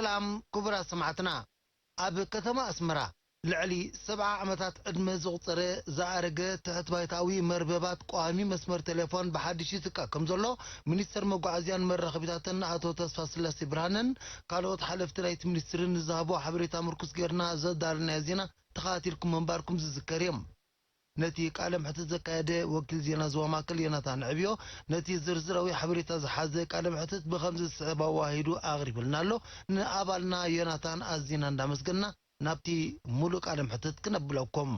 ሰላም ክቡራት ሰማዕትና። ኣብ ከተማ ኣስመራ ልዕሊ ሰብዓ ዓመታት ዕድመ ዘቑጸረ ዝኣረገ ትሕት ባይታዊ መርበባት ቀዋሚ መስመር ቴሌፎን ብሓድሽ ይትካእ ከም ዘሎ ሚኒስተር መጓዓዝያን መራኸቢታትን ኣቶ ተስፋስላሴ ብርሃነን ካልኦት ሓለፍቲ ናይቲ ሚኒስትርን ንዝሃብዎ ሓበሬታ ምርኩስ ጌርና ዘዳለናዮ ዜና ተኸታቲልኩም ምንባርኩም ዝዝከር እዩ። ነቲ ቃለ መሕትት ዘካየደ ወኪል ዜና ዞባ ማእከል ዮናታን ዕብዮ፣ ነቲ ዝርዝራዊ ሓበሬታ ዝሓዘ ቃለ መሕትት ብኸምዚ ዝስዕብ ኣወሃሂዱ ኣቕሪብልና ኣሎ። ንኣባልና ዮናታን ኣዚና እንዳመስገንና፣ ናብቲ ሙሉእ ቃለ መሕትት ክነብለኩም።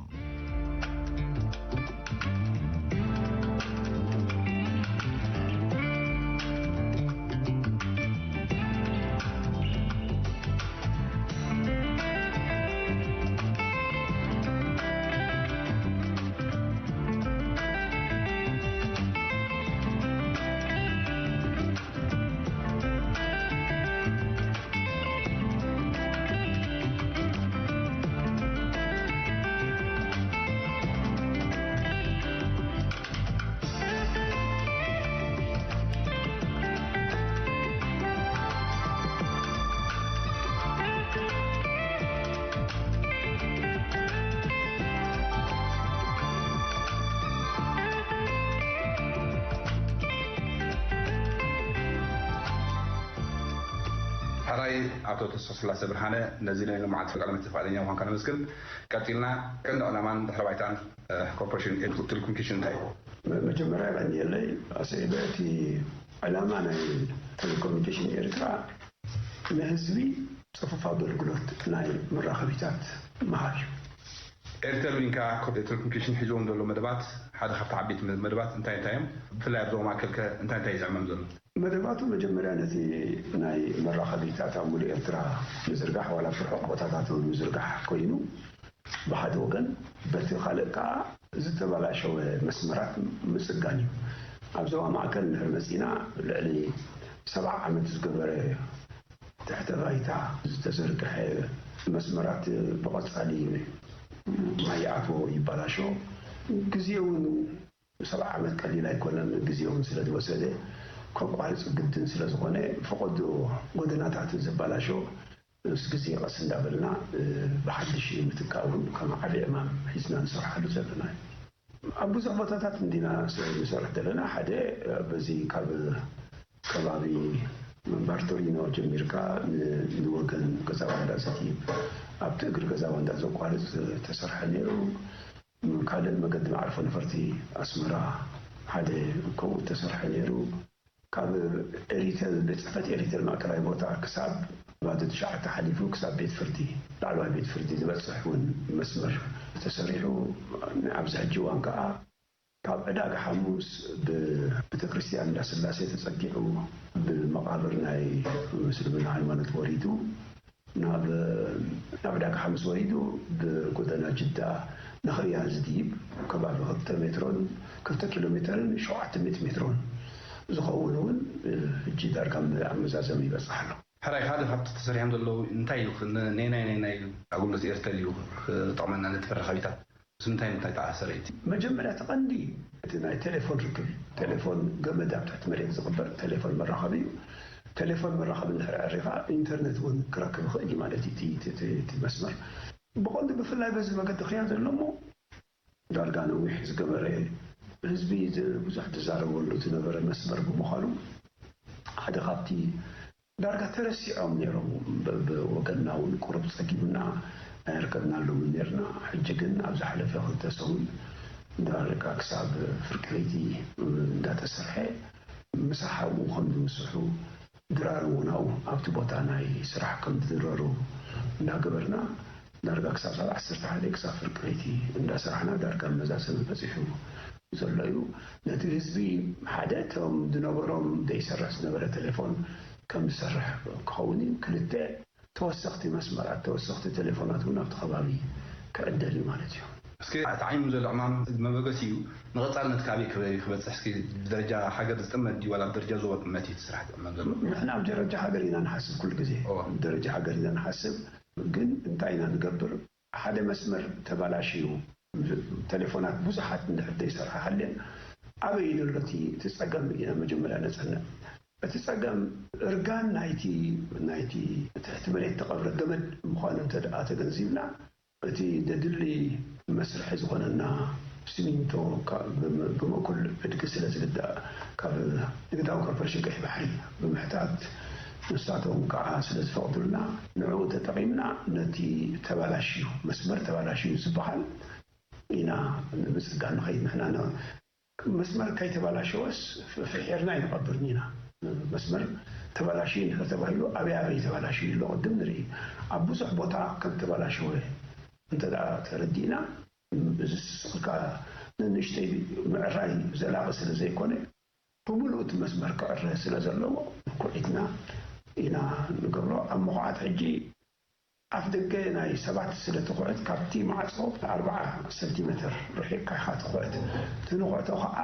ሕራይ ኣቶ ተስፋስላሰ ብርሃነ፣ ነዚ ናይ ሎማዓንቲ ቃለ መሕትት ፍቓደኛ ምዃንካ ነመስግን። ቀጺልና፣ ቀንዲ ዕላማን ድሕረ ባይታን፣ እ፣ ኮርፖሬሽን ቴሌኮሙኒኬሽን እንታይ እዩ? መ-፣ መጀመርያ የቐንየለይ፣ ኣሰዒበ፣ እቲ ዕላማ ናይ ቴሌኮሙኒኬሽን ኤርትራ ንህዝቢ ጽፉፍ ኣገልግሎት ናይ መራኸቢታት ምሃብ እዩ። ኤርቴል ዊንካ ኮ-፣ ቴሌኮሙኒኬሽን ሒዝዎም ዘሎ መደባት፣ ሓደ ካብቲ ዓበይቲ መ-፣ መደባት እንታይ እንታይ እዮም? ብፍላይ ኣብ ዞባ ማእከል ከ እንታይ እንታይ እዩ ዝዕመም ዘሎ? መደባቱ መጀመርያ ነቲ ናይ መራኸቢታት ኣብ ሙሉእ ኤርትራ ምዝርጋሕ፣ ዋላ ኣብ ርሑቕ ቦታታት እውን ምዝርጋሕ ኮይኑ፣ ብሓደ ወገን፣ በቲ ካልእ ከኣ ዝተበላሸወ መስመራት ምጽጋን እዩ። ኣብ ዞባ ማእከል እንድሕር መጺና፣ ልዕሊ ሰብዓ ዓመት ዝገበረ ትሕተ ባይታ ዝተዘርግሐ መስመራት ብቐጻሊ ማይ ይኣትዎ፣ ይበላሾ። ግዜ እውን ሰብዓ ዓመት ቀሊል ኣይኮነን፣ ግዜ እውን ስለ ዝወሰደ ከቋርጽ ግድን ስለ ዝኾነ፣ ፈቐዶ ጎደናታት ዝበላሾ ምስ ግዜ ቀስ እንዳበልና፣ እ፣ ብሓድሽ ምትካእ እውን ከም ዓቢ ዕማም ሒዝና ንሰርሓሉ ዘለና እዩ። ኣብ ብዙሕ ቦታታት እንዲና ስ-፣ ንሰርሕ ዘለና። ሓደ፣ እ፣ በዚ ካብ ከባቢ ባርቶሊኖ ጀሚርካ ን-፣ ንወገን ገዛ ባንዳ ዘትይብ፣ ኣብቲ እግሪ ገዛ ባንዳ ዘቋርጽ ተሰርሐ ነይሩ። ካልእ መገዲ መዕርፎ ነፈርቲ ኣስመራ ሓደ ከምኡ ተሰርሐ ነይሩ። ካብ ኤሪተል፣ ቤት ጽሕፈት ኤሪተል ማእከላይ ቦታ ክሳብ ባዶ ትሽዓተ ሓሊፉ ክሳብ ቤት ፍርዲ፣ ላዕለዋይ ቤት ፍርዲ ዝበጽሕ እውን መስመር ተሰሪሑ። ኣብዚ ሕጂ እዋን ከኣ ካብ ዕዳጋ ሓሙስ ብቤተክርስትያን እንዳስላሴ ተጸጊዑ፣ ብመቓብር ናይ ምስልምና ሃይማኖት ወሪዱ፣ ናብ፣ ናብ ዕዳጋ ሓሙስ ወሪዱ፣ ብጎደና ጅዳ ንኽርያ ዝድይብ ከባቢ ክልተ ሜትሮን፣ ክልተ ኪሎ ሜተርን ሸውዓተ ሚእቲ ሜትሮን ዝኸውን እውን፣ ሕጂ ዳርጋ ኣብ መዛዘሚ ይበጽሕ ኣሎ። ሕራይ፣ ሓደ ካብቲ ተሰሪሖም ዘለዉ እንታይ እዩ? ን-፣ ነናይ ነናይ ኣገልግሎት ኤርተል እዩ ክጠቕመና ነቲ መራኸቢታት? ምስ ምንታይ ምንታይ ተኣሳሰረ እቲ? መጀመርያ እቲ ቀንዲ እቲ ናይ ቴሌፎን ርክብ፣ ቴሌፎን ገመድ ኣብ ትሕቲ መሬት ዝቕበር ቴሌፎን መራኸቢ እዩ። ቴሌፎን መራኸቢ እንድሕር ኣዕሪኻ ኢንተርኔት እውን ክረክብ ይኽእል እዩ ማለት እዩ እቲ፣ እቲ፣ እቲ፣ እቲ መስመር። ብቐንዱ ብፍላይ በዚ መገዲ ክያ ዘሎ እሞ ዳርጋ ነዊሕ ዝገበረ ህዝቢ ዝ-፣ ብዙሕ ዝዛረበሉ ዝነበረ መስመር ብምዃኑ ሓደ ካብቲ ዳርጋ ተረሲዖም ነይሮም። ብ-፣ ብወገንና እውን ቁሩብ ጸጊቡና ኣይርከብናሉምን ነይርና። ሕጂ ግን ኣብ ዝሓለፈ ክልተ ሰሙን ዳርጋ ክሳብ ፍርቂ ለይቲ እንዳተሰርሐ፣ ምሳሕ ኣብኡ ከም ዝምስሑ፣ ድራር እውን ኣብኡ ኣብቲ ቦታ ናይ ስራሕ ከም ዝድረሩ እንዳገበርና፣ ዳርጋ ክሳብ ሰዓት ዓሰርተ ሓደ ክሳብ ፍርቂ ለይቲ እንዳሰራሕና፣ ዳርጋ መዛዘሚ በጺሑ ዘሎ እዩ። ነቲ ህዝቢ፣ ሓደ፣ እቶም ዝነበሮም ዘይሰርሕ ዝነበረ ቴሌፎን ከም ዝሰርሕ ክኸውን እዩ። ክልተ፣ ተወሰኽቲ መስመራት፣ ተወሰኽቲ ቴሌፎናት እውን ኣብቲ ከባቢ ክዕደል እዩ ማለት እዩ። እስኪ ተዓይኑ ዘሎ ዕማም መበገሲ እዩ። ንቐጻልነት ካበይ ክበ-፣ ክበጽሕ፣ እስኪ ብደረጃ ሃገር ዝጥመት ድዩ ዋላ ብደረጃ ዞባ ጥመት እዩ እቲ ስራሕ ዝዕመም ዘሎ? ንሕና ኣብ ደረጃ ሃገር ኢና ንሓስብ ኩሉ ግዜ። እወ። ደረጃ ሃገር ኢና ንሓስብ። ግን እንታይ ኢና ንገብር? ሓደ መስመር ተባላሽዩ፣ ቴሌፎናት ብዙሓት እንድሕር ዘይሰርሓ ሃልየን፣ ኣበይ እዩ ዘሎ እቲ፣ እቲ ጸገም ኢና መጀመርያ ነጸንዕ። እቲ ጸገም እርጋን ናይቲ ናይቲ ትሕቲ መሬት ተቐብረ ገመድ ምዃኑ እንተ ደኣ ተገንዚብና፣ እቲ ደድሊ መስርሒ ዝኾነና ሲሚንቶ ካብ ብም-፣ ብምእኩል ዕድጊ ስለ ዝግዳእ፣ ካብ ንግዳዊ ኮርፖሬሽን ቀይሕ ባሕሪ ብምሕታት፣ ንሳቶም ከዓ ስለ ዝፈቕዱልና፣ ንዕኡ ተጠቒምና ነቲ ተባላሽዩ፣ መስመር ተባላሽዩ ዝበሃል ኢና ንምጽጋን ንኸይድ። ንሕና ን-፣ መስመር ከይተባላሸወስ ፍ-፣ ፍሒርና ኣይንቐብርን ኢና። መስመር ተባላሽዩ እንድሕር ተባሂሉ፣ ኣበይ ኣበይ ተባላሽዩ ኢሉ ቅድም ንርኢ። ኣብ ብዙሕ ቦታ ከም ተባላሸወ እንተ ደኣ ተረዲእና፣ እዚ ስስቕካ ንንእሽተይ ምዕራይ ዘላቒ ስለ ዘይኮነ፣ ብምሉእ እቲ መስመር ክዕረ ስለ ዘለዎ፣ ኩዒትና ኢና ንገብሮ። ኣብ ምኹዓት ሕጂ ኣፍ ደገ ናይ ሰባት ስለ ትኹዕት፣ ካብቲ ማዕጾ ኣርብዓ ሰንቲሜተር ርሒቕካ ኢኻ ትኹዕት። እቲ ንኹዕቶ ኸዓ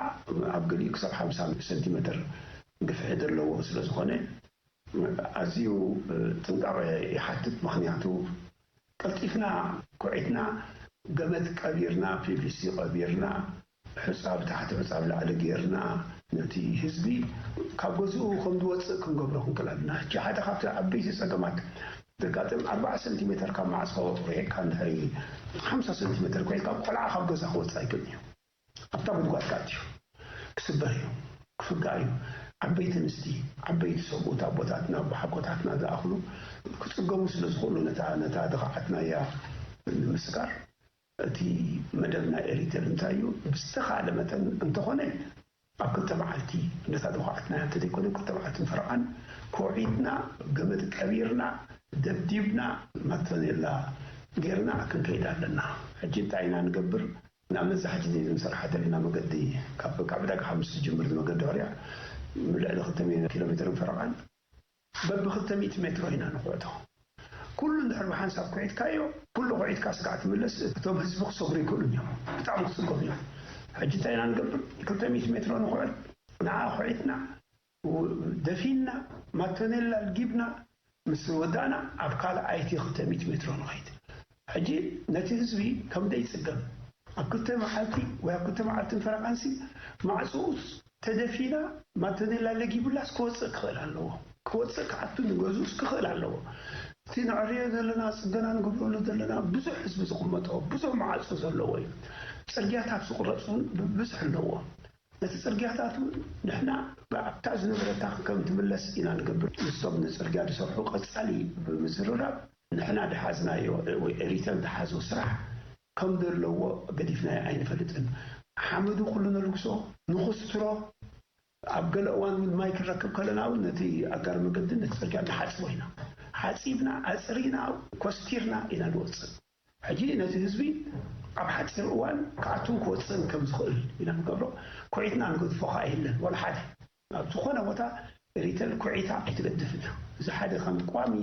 ኣብ ገሊኡ ክሳብ ሓምሳ ሰንቲሜተር ግፍሒ ዘለዎ ስለ ዝኾነ፣ ኣዝዩ ጥንቃቐ ይሓትት። ምኽንያቱ፣ ቀልጢፍና ኩዒትና፣ ገመድ ቀቢርና፣ ፒ ቪ ሲ ቀቢርና፣ ሑጻ ብታሕቲ ሑጻ ብላዕሊ ጌርና፣ ነቲ ህዝቢ ካብ ገዝኡ ከም ዝወጽእ ክንገብሮ ክንክእል ኣለና። ሕጂ ሓደ ካብቲ ዓበይቲ ጸገማት ዘጋጥም፣ ኣርብዓ ሰንቲሜተር ካብ ማዕጾ ርሒቕካ እንድሕሪ ሓምሳ ሰንቲሜተር ኮይንካ፣ ቆልዓ ካብ ገዛ ክወጽእ ኣይክእልን እዩ። ኣብታ ጉድጓድ ክኣቱ እዩ። ክስበር እዩ። ክፍጋእ እዩ። ዓበይቲ ኣንስቲ፣ ዓበይቲ ሰብኡት፣ ኣቦታትና፣ ኣቦሓጎታትና ዝኣኽሉ ክጽገሙ ስለ ዝኽእሉ፣ ነታ፣ ነታ ድኻዓትናያ ንምስጋር፣ እቲ መደብ ናይ ኤሪተል እንታይ እዩ? ብዝተኻእለ መጠን እንተኾነ፣ ኣብ ክልተ መዓልቲ፣ ነታ ድኻዓትናያ እንተዘይኮነ፣ ክልተ መዓልትን ፈረቓን ኮዒትና፣ ገመድ ቀቢርና፣ ደብዲብና፣ ማቶኔላ ጌርና ክንከይድ ኣለና። ሕጂ እንታይ ኢና ንገብር? ንኣብነት፣ እዛ ሕጂ ንሰርሓ ዘለና መገዲ፣ ካብ፣ ካብ ዕዳጋ ሓሙስ ትጅምር መገዲ ሑርያ፣ ልዕሊ ክልተ ሚእቲ ኪሎ ሜትርን ፈረቓን፣ በብክልተ ሚእቲ ሜትሮ ኢና ንኹዕቶ። ኩሉ እንድሕር ብሓንሳብ ኩዒትካዮ፣ ኩሉ ኩዒትካ ስጋዕ ትምለስ፣ እቶም ህዝቢ ክሰግሩ ኣይክእሉን እዮም። ብጣዕሚ ክጽገሙ እዮም። ሕጂ እንታይ ኢና ንገብር? ክልተ ሚእቲ ሜትሮ ንኹዕት፣ ንዓ ኩዒትና፣ ደፊንና፣ ማቶኔላ ልጊብና፣ ምስ ወዳእና፣ ኣብ ካልኣይቲ ክልተ ሚእቲ ሜትሮ ንኸይድ። ሕጂ ነቲ ህዝቢ ከም ደይጽገም፣ ኣብ ክልተ መዓልቲ ወይ ኣብ ክልተ መዓልትን ፈረቓንሲ፣ ማዕጾኡስ ተደፊና፣ ማቶኔላ ለጊቡላስ ክወጽእ ክኽእል ኣለዎ። ክወጽእ፣ ክኣቱ፣ ንገዝኡስ ክኽእል ኣለዎ። እቲ ንዕርዮ ዘለና፣ ጽገና ንገብረሉ ዘለና፣ ብዙሕ ህዝቢ ዝቕመጦ፣ ብዙሕ ማዕጾ ዘለዎ እዩ። ጽርግያታት ዝቕረጽ እውን ብብዝሒ ኣለዎ። ነቲ ጽርግያታት እውን ንሕና ኣብታ ዝነበረታ ከም ትምለስ ኢና ንገብር። ምስቶም ንጽርግያ ዝሰርሑ ቀጻሊ ብምዝርራብ፣ ንሕና ድሓዝናዮ ወይ ኤሪተል ድሓዞ ስራሕ ከም ዘለዎ ገዲፍናዮ ኣይንፈልጥን። ሓመዱ ኩሉ ነልግሶ፣ ንኹስትሮ። ኣብ ገለ እዋን እውን ማይ ክንረክብ ከለና እውን ነቲ ኣጋር መገዲ፣ ነቲ ጽርግያ ንሓጽቦ ኢና። ሓጺብና፣ ኣጽሪና፣ ኮስቲርና ኢና ንወጽእ። ሕጂ ነቲ ህዝቢ ኣብ ሓጺር እዋን ክኣቱን ክወጽእን ከም ዝኽእል ኢና ንገብሮ። ኩዒትና ንገድፎ ከኣ የለን፣ ዋላ ሓደ። ኣብ ዝኾነ ቦታ ኤሪተል ኩዒታ ኣይትገድፍን እያ። እዚ ሓደ ከም ቋሚ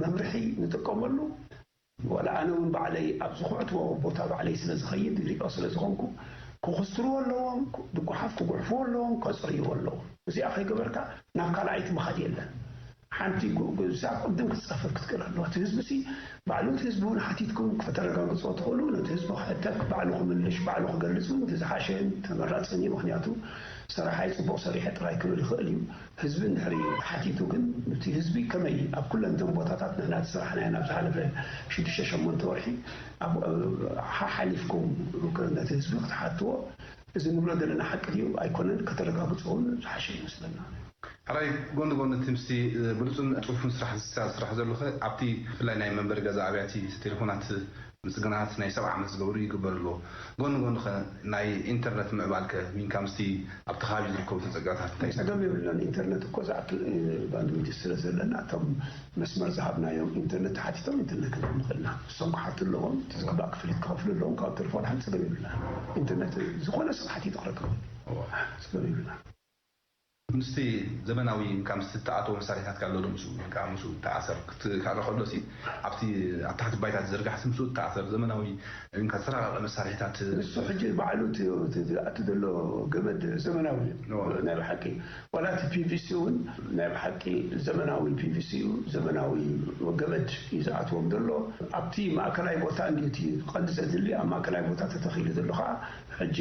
መምርሒ ንጥቀመሉ። ዋላ ኣነ እውን ባዕለይ ኣብ ዝኹዕትዎ ቦታ ባዕለይ ስለ ዝኸይድ፣ ዝሪኦ ስለ ዝኾንኩ፣ ክኹስትርዎ ኣለዎም፣ ክ-፣ ብጓሓፍ ክጉሕፍዎ ኣለዎም፣ ከጽርይዎ ኣለዎም። እዚኣ ከይገበርካ ናብ ካልኣይቲ ምኻድ የለን። ሓንቲ ጉ-፣ ጉ-፣ እዛ ቅድም ክትጸፍር ክትክእል ኣለዋ። እቲ ህዝቢ ሲ ባዕሉ፣ እቲ ህዝቢ እውን ሓቲትኩም ከተረጋግጽዎ ትኽእሉ። ነቲ ህዝቢ ክሕተት፣ ባዕሉ ክምልሽ፣ ባዕሉ ክገልጽ እውን እቲ ዝሓሸን ተመራጽን እዩ። ምኽንያቱ ሰራሓይ ጽቡቕ ሰሪሐ ጥራይ ክብል ይኽእል እዩ። ህዝቢ እንድሕሪ ሓቲቱ ግን፣ እቲ ህዝቢ ከመይ ኣብ ኩለን እተን ቦታታት ንሕና ዝሰራሕናየን ኣብ ዝሓለፈ ሽዱሽተ ሸሞንተ ወርሒ ኣብ፣ ሓሓሊፍኩም ነቲ ህዝቢ ክትሓትዎ፣ እዚ ንብሎ ዘለና ሓቂ ድዩ ኣይኮነን ከተረጋግጽዎ እውን ዝሓሸ ይመስለና። ሕራይ፣ ጎኒ ጎኒ እቲ ምስቲ ብሉጽን ጽፉፍን ስራሕ ዝስራሕ ዘሎ ኸ፣ ኣብቲ ብፍላይ ናይ መንበሪ ገዛ ኣብያቲ ቴሌፎናት ምጽገናት ናይ ሰብዓ ዓመት ዝገበሩ ይግበር ኣሎ። ጎኒ ጎኒ ኸ ናይ ኢንተርነት ምዕባል ከ፣ ሚንካ ምስቲ ኣብቲ ከባቢ ዝርከቡ ተጸጋታት እንታይ? ጸገም የብልናን። ኢንተርነት እኮ ዝኣክል፣ እ፣ ባንድዊድት ስለ ዘለና፣ እቶም መስመር ዝሃብናዮም ኢንተርነት ተሓቲቶም ኢንተርነት ክንህቦም ንኽእል ኢና። ንሶም ክሓቱ ኣለዎም፣ እቲ ዝግባእ ክፍሊት ክኸፍሉ ኣለዎም፣ ካብ ቴሌፎን ሓንቲ ጸገም የብልናን። ኢንተርነት ዝኾነ ሰብ ሓቲቱ ክረክብ እዋ። ጸገም የብልናን። ምስቲ ዘመናዊ፣ ካብ ምስቲ እተኣተወ መሳርሒታት ካብ ዘሎ ምስኡ፣ ካብ ምስኡ እተኣሰር ክት-፣ ክኣረ ከሎ ሲ፣ ኣብቲ ኣብ ታሕቲ ባይታ ዝዝርጋሕ ሲ ምስኡ እተኣሰር ዘመናዊ፣ ካብ ዝተራቐቐ መሳርሒታት ንሱ ሕጂ ባዕሉ እቲ፣ እቲ ዝኣቱ ዘሎ ገመድ ዘመናዊ እዩ። እዎ። ናይ ብሓቂ። ዋላ እቲ ፒ ቪ ሲ እውን ናይ ብሓቂ ዘመናዊ ፒ ቪ ሲ እዩ። ዘመናዊ ገመድ እዩ ዝኣትዎም ዘሎ። ኣብቲ ማእከላይ ቦታ እንድዩ እቲ ቀንዲ ዘድሊ፣ ኣብ ማእከላይ ቦታ ተተኺሉ ዘሎ ኸዓ ሕጂ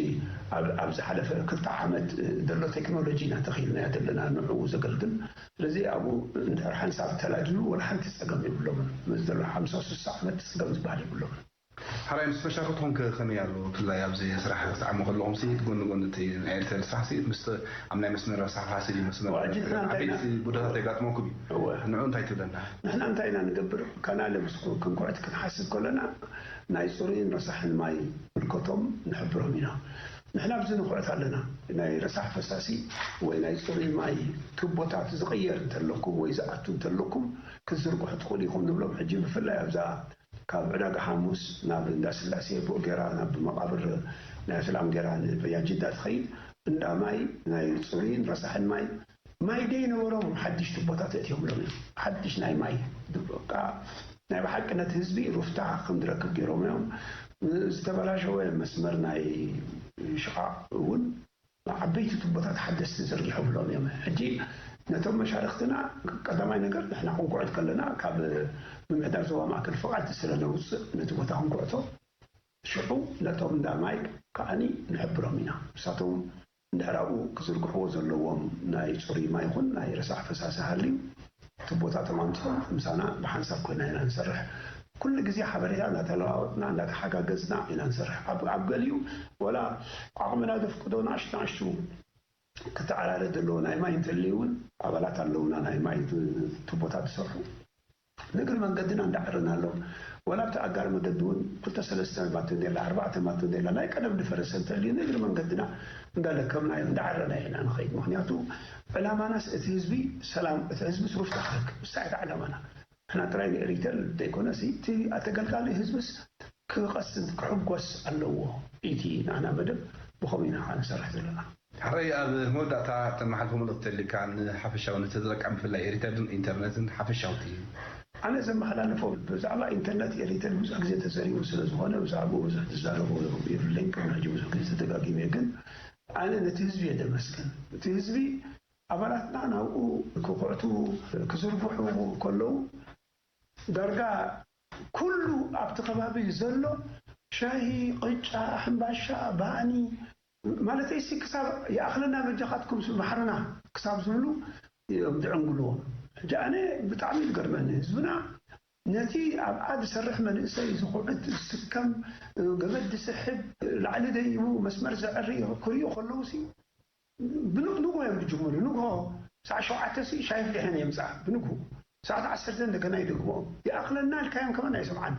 ኣብ ዝሓለፈ ክልተ ዓመት ዘሎ ቴክኖሎጂ ኢና ተኺልናዮ ዘለና ንዕኡ ዘገልግል። ስለዚ ኣብኡ እንድሕር ሓንሳብ ተላጊቡ ወላ ሓንቲ ጸገም የብሎምን። ምስ ዘሎ ሓምሳ ስሳ ዓመት ጸገም ዝበሃል የብሎምን። ሓራይ ምስ መሻርክትኩም ከ ከመይ ኣሎ? ብፍላይ ኣብዚ ስራሕ ክትዓሙ ከለኹም ሲ ጎኒ ጎኒ እቲ ናይ ኤርቴል ስራሕ ሲ ምስ ኣብ ናይ መስመር ረሳሕ ፋሲል መስመር ሕጂ ንሕና እንታይ ኢና ዓበይቲ ጉዳታት የጋጥመኩም እዩ። እወ። ንዑ እንታይ ትብለና? ንሕና እንታይ ኢና ንገብር? ካናለ ምስ ክንኩዕት ክንሓስብ ከለና ናይ ጽሩይን ረሳሕን ማይ ምልከቶም ንሕብሮም ኢና። ንሕና ኣብዚ ንኹዕት ኣለና። ናይ ረሳሕ ፈሳሲ ወይ ናይ ጽሩይ ማይ ቱቦታት ዝቕየር እንተለኩም ወይ ዝኣቱ እንተለኩም ክትዝርግሑ ትኽእሉ ኢኹም ንብሎም። ሕጂ ብፍላይ ኣብዛ ካብ ዕዳጋ ሓሙስ ናብ እንዳ ስላሴ ብኡ ጌራ ናብ መቓብር ናይ እስላም ጌራ ንበያጅዳ ትኸይድ እንዳ ማይ ናይ ጽሩይን ረሳሕን ማይ ማይ ደይ ነበሮም ሓድሽ ቱቦታት እትዮምሎም እዮም። ሓድሽ ናይ ማይ በቃ ናይ ብሓቂ ነቲ ህዝቢ ሩፍታ ከም ዝረክብ ገይሮም እዮም። ዝተበላሸወ መስመር ናይ ሽቓቕ እውን ዓበይቲ ቱቦታት ሓደስቲ ዘርጊሖምሎም እዮም። ሕጂ ነቶም መሻርክትና ቀዳማይ ነገር ንሕና ክንኩዕት ከለና ካብ ምምሕዳር ዞባ ማእከል ፍቓድ ስለ ነውፅእ ነቲ ቦታ ክንኩዕቶ ሽዑ ነቶም እንዳ ማይ ከዓኒ ንሕብሮም ኢና። ንሳቶም እንድሕር ኣብኡ ክዝርግሕዎ ዘለዎም ናይ ጽሩይ ማይ ይኹን ናይ ረሳሕ ፈሳሲ ሃልዩ ቱቦታቶም ኣምጺኦም ምሳና ብሓንሳብ ኮይና ኢና ንሰርሕ። ኩሉ ግዜ ሓበሬታ እንዳተለዋወጥና እንዳተሓጋገዝና ኢና ንሰርሕ። ኣብ ኣብ ገሊኡ ወላ ዓቕምና ዘፍቅዶ ንኣሽቱ ንኣሽቱ ክተዓራረ ዘለዎ ናይ ማይ እንተልዩ እውን ኣባላት ኣለውና ናይ ማይ ቱቦታት ዝሰርሑ ንእግሪ መንገድና እንዳዓረናሎም ዋላ ኣብቲ ኣጋር መገዲ እውን ክልተ ሰለስተ ማቶኔላ ኣርባዕተ ማቶኔላ ናይ ቀደም ዝፈረሰ እንተልዩ ንእግሪ መንገድና እንዳለከምናዮ እንዳዓረናዮ ኢና ንኸይድ። ምክንያቱ ዕላማናስ እቲ ህዝቢ ሰላም እቲ ህዝቢ ስሩፍታ ክረክብ እሳ እታ ዕላማና። ንሕና ጥራይ ንኤሪተር ዘይኮነሲ እቲ ኣተገልጋሊ ህዝብስ ክቐስን ክሕጎስ ኣለዎ። እቲ ንዓና መደብ ብኸምኡ ኢና ከዓ ንሰርሕ ዘለና። ሕራይ ኣብ መወዳእታ ተመሓልፎ መልእኽቲ ተልካ ንሓፈሻዊ ንተጠቃሚ ብፍላይ ኤሪተርን ኢንተርነትን ሓፈሻውቲ። ኣነ ዘመሓላልፎ ብዛዕባ ኢንተርነት ኤሪተር ብዙሕ ግዜ ተዘሪቡ ስለ ዝኾነ ብዛዕባኡ ብዙሕ ዝዛረቦ የብለይን። ቅድሚ ሕጂ ብዙሕ ግዜ ተደጋጊመ ግን ኣነ ነቲ ህዝቢ እየ ደመስግን። እቲ ህዝቢ ኣባላትና ናብኡ ክኹዕቱ ክዝርግሑ ከለዉ ዳርጋ ኩሉ ኣብቲ ከባቢ ዘሎ ሻሂ፣ ቅጫ፣ ሕምባሻ፣ ባኒ ማለተይሲ ክሳብ ይኣኽለና በጃኻትኩም ማሕርና ክሳብ ዝብሉ እዮም ዝዕንግልዎ። ሕጂ ኣነ ብጣዕሚ ዝገርመኒ ህዝብና ነቲ ኣብኣ ዝሰርሕ መንእሰይ ዝኹዕት ዝስከም ገመድ ዝስሕብ ላዕሊ ደይቡ መስመር ዘዕሪ ክርእዩ ከለውሲ ብንግሆ እዮም ዝጅምሩ። ንግሆ ሰዓት ሸውዓተ ሲ ሻሂ ፍሊሐን የምፅኣ ብንግሆ ሰዓት ዓሰርተ እንደገና ይደግምኦም ይኣኽለና ኢልካዮም ከመን ኣይሰምዓን።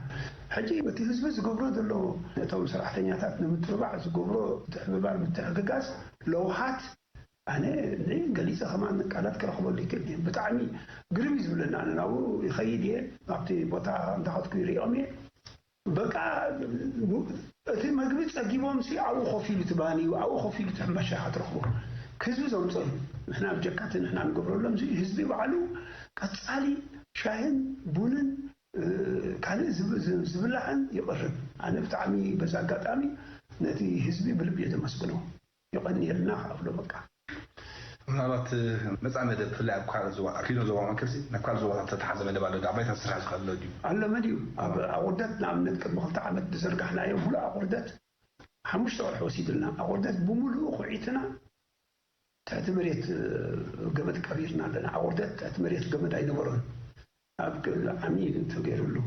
ሕጂ እቲ ህዝቢ ዝገብሮ ዘሎ ነቶም ሰራሕተኛታት ንምትብባዕ ዝገብሮ ምትሕብባር ምትሕግጋዝ ለውሃት ኣነ ገሊፀ ከማን ቃላት ክረኽበሉ ይክእል እየ። ብጣዕሚ ግርም እዩ ዝብለኒ። ኣነ ናብኡ ይኸይድ እየ ኣብቲ ቦታ እንዳኸድኩ ይሪኦም እየ። በቃ እቲ መግቢ ፀጊቦም ሲ ኣብኡ ኮፍ ኢሉ እቲ ባኒ ኣብኡ ኮፍ ኢሉ እቲ ሕንባሻ ኢኻ ትረኽቦ። ህዝቢ ዘምፀሉ ንሕና ብጀካ እቲ ንሕና ንገብረሎም እዚ ህዝቢ ባዕሉ ቀፃሊ ሻሂን ቡንን ካልእ ዝብላዕን ይቕርብ። ኣነ ብጣዕሚ በዚ ኣጋጣሚ ነቲ ህዝቢ ብልቢ እየ ዘመስግኖ። የቐንየልና ክኣ ብሎ በቃ። ምናልባት መጻኢ መደብ ብፍላይ ኣብ ካልእ ዞባ ኣብ ክልተ ዞባ መእከል ናብ ካልእ ዞባታት ዝተተሓዘ መደብ ኣሎ ድዩ? ኣብ ባይታ ዝስራሕ ዝኽእል ኣሎ ድዩ? ኣሎ መን እዩ ኣብ ኣቑርደት ንኣብነት ቅድሚ ክልተ ዓመት ዝዘርጋሕናዮ ሙሉእ ኣቑርደት ሓሙሽተ ወርሒ ወሲዱልና ኣቑርደት ብምሉኡ ኩዒትና ትሕቲ መሬት ገመድ ቀቢርና ኣለና። ኣቑርደት ትሕቲ መሬት ገመድ ኣይነበሮን። ኣብ ዓሚ ተገይሩሉ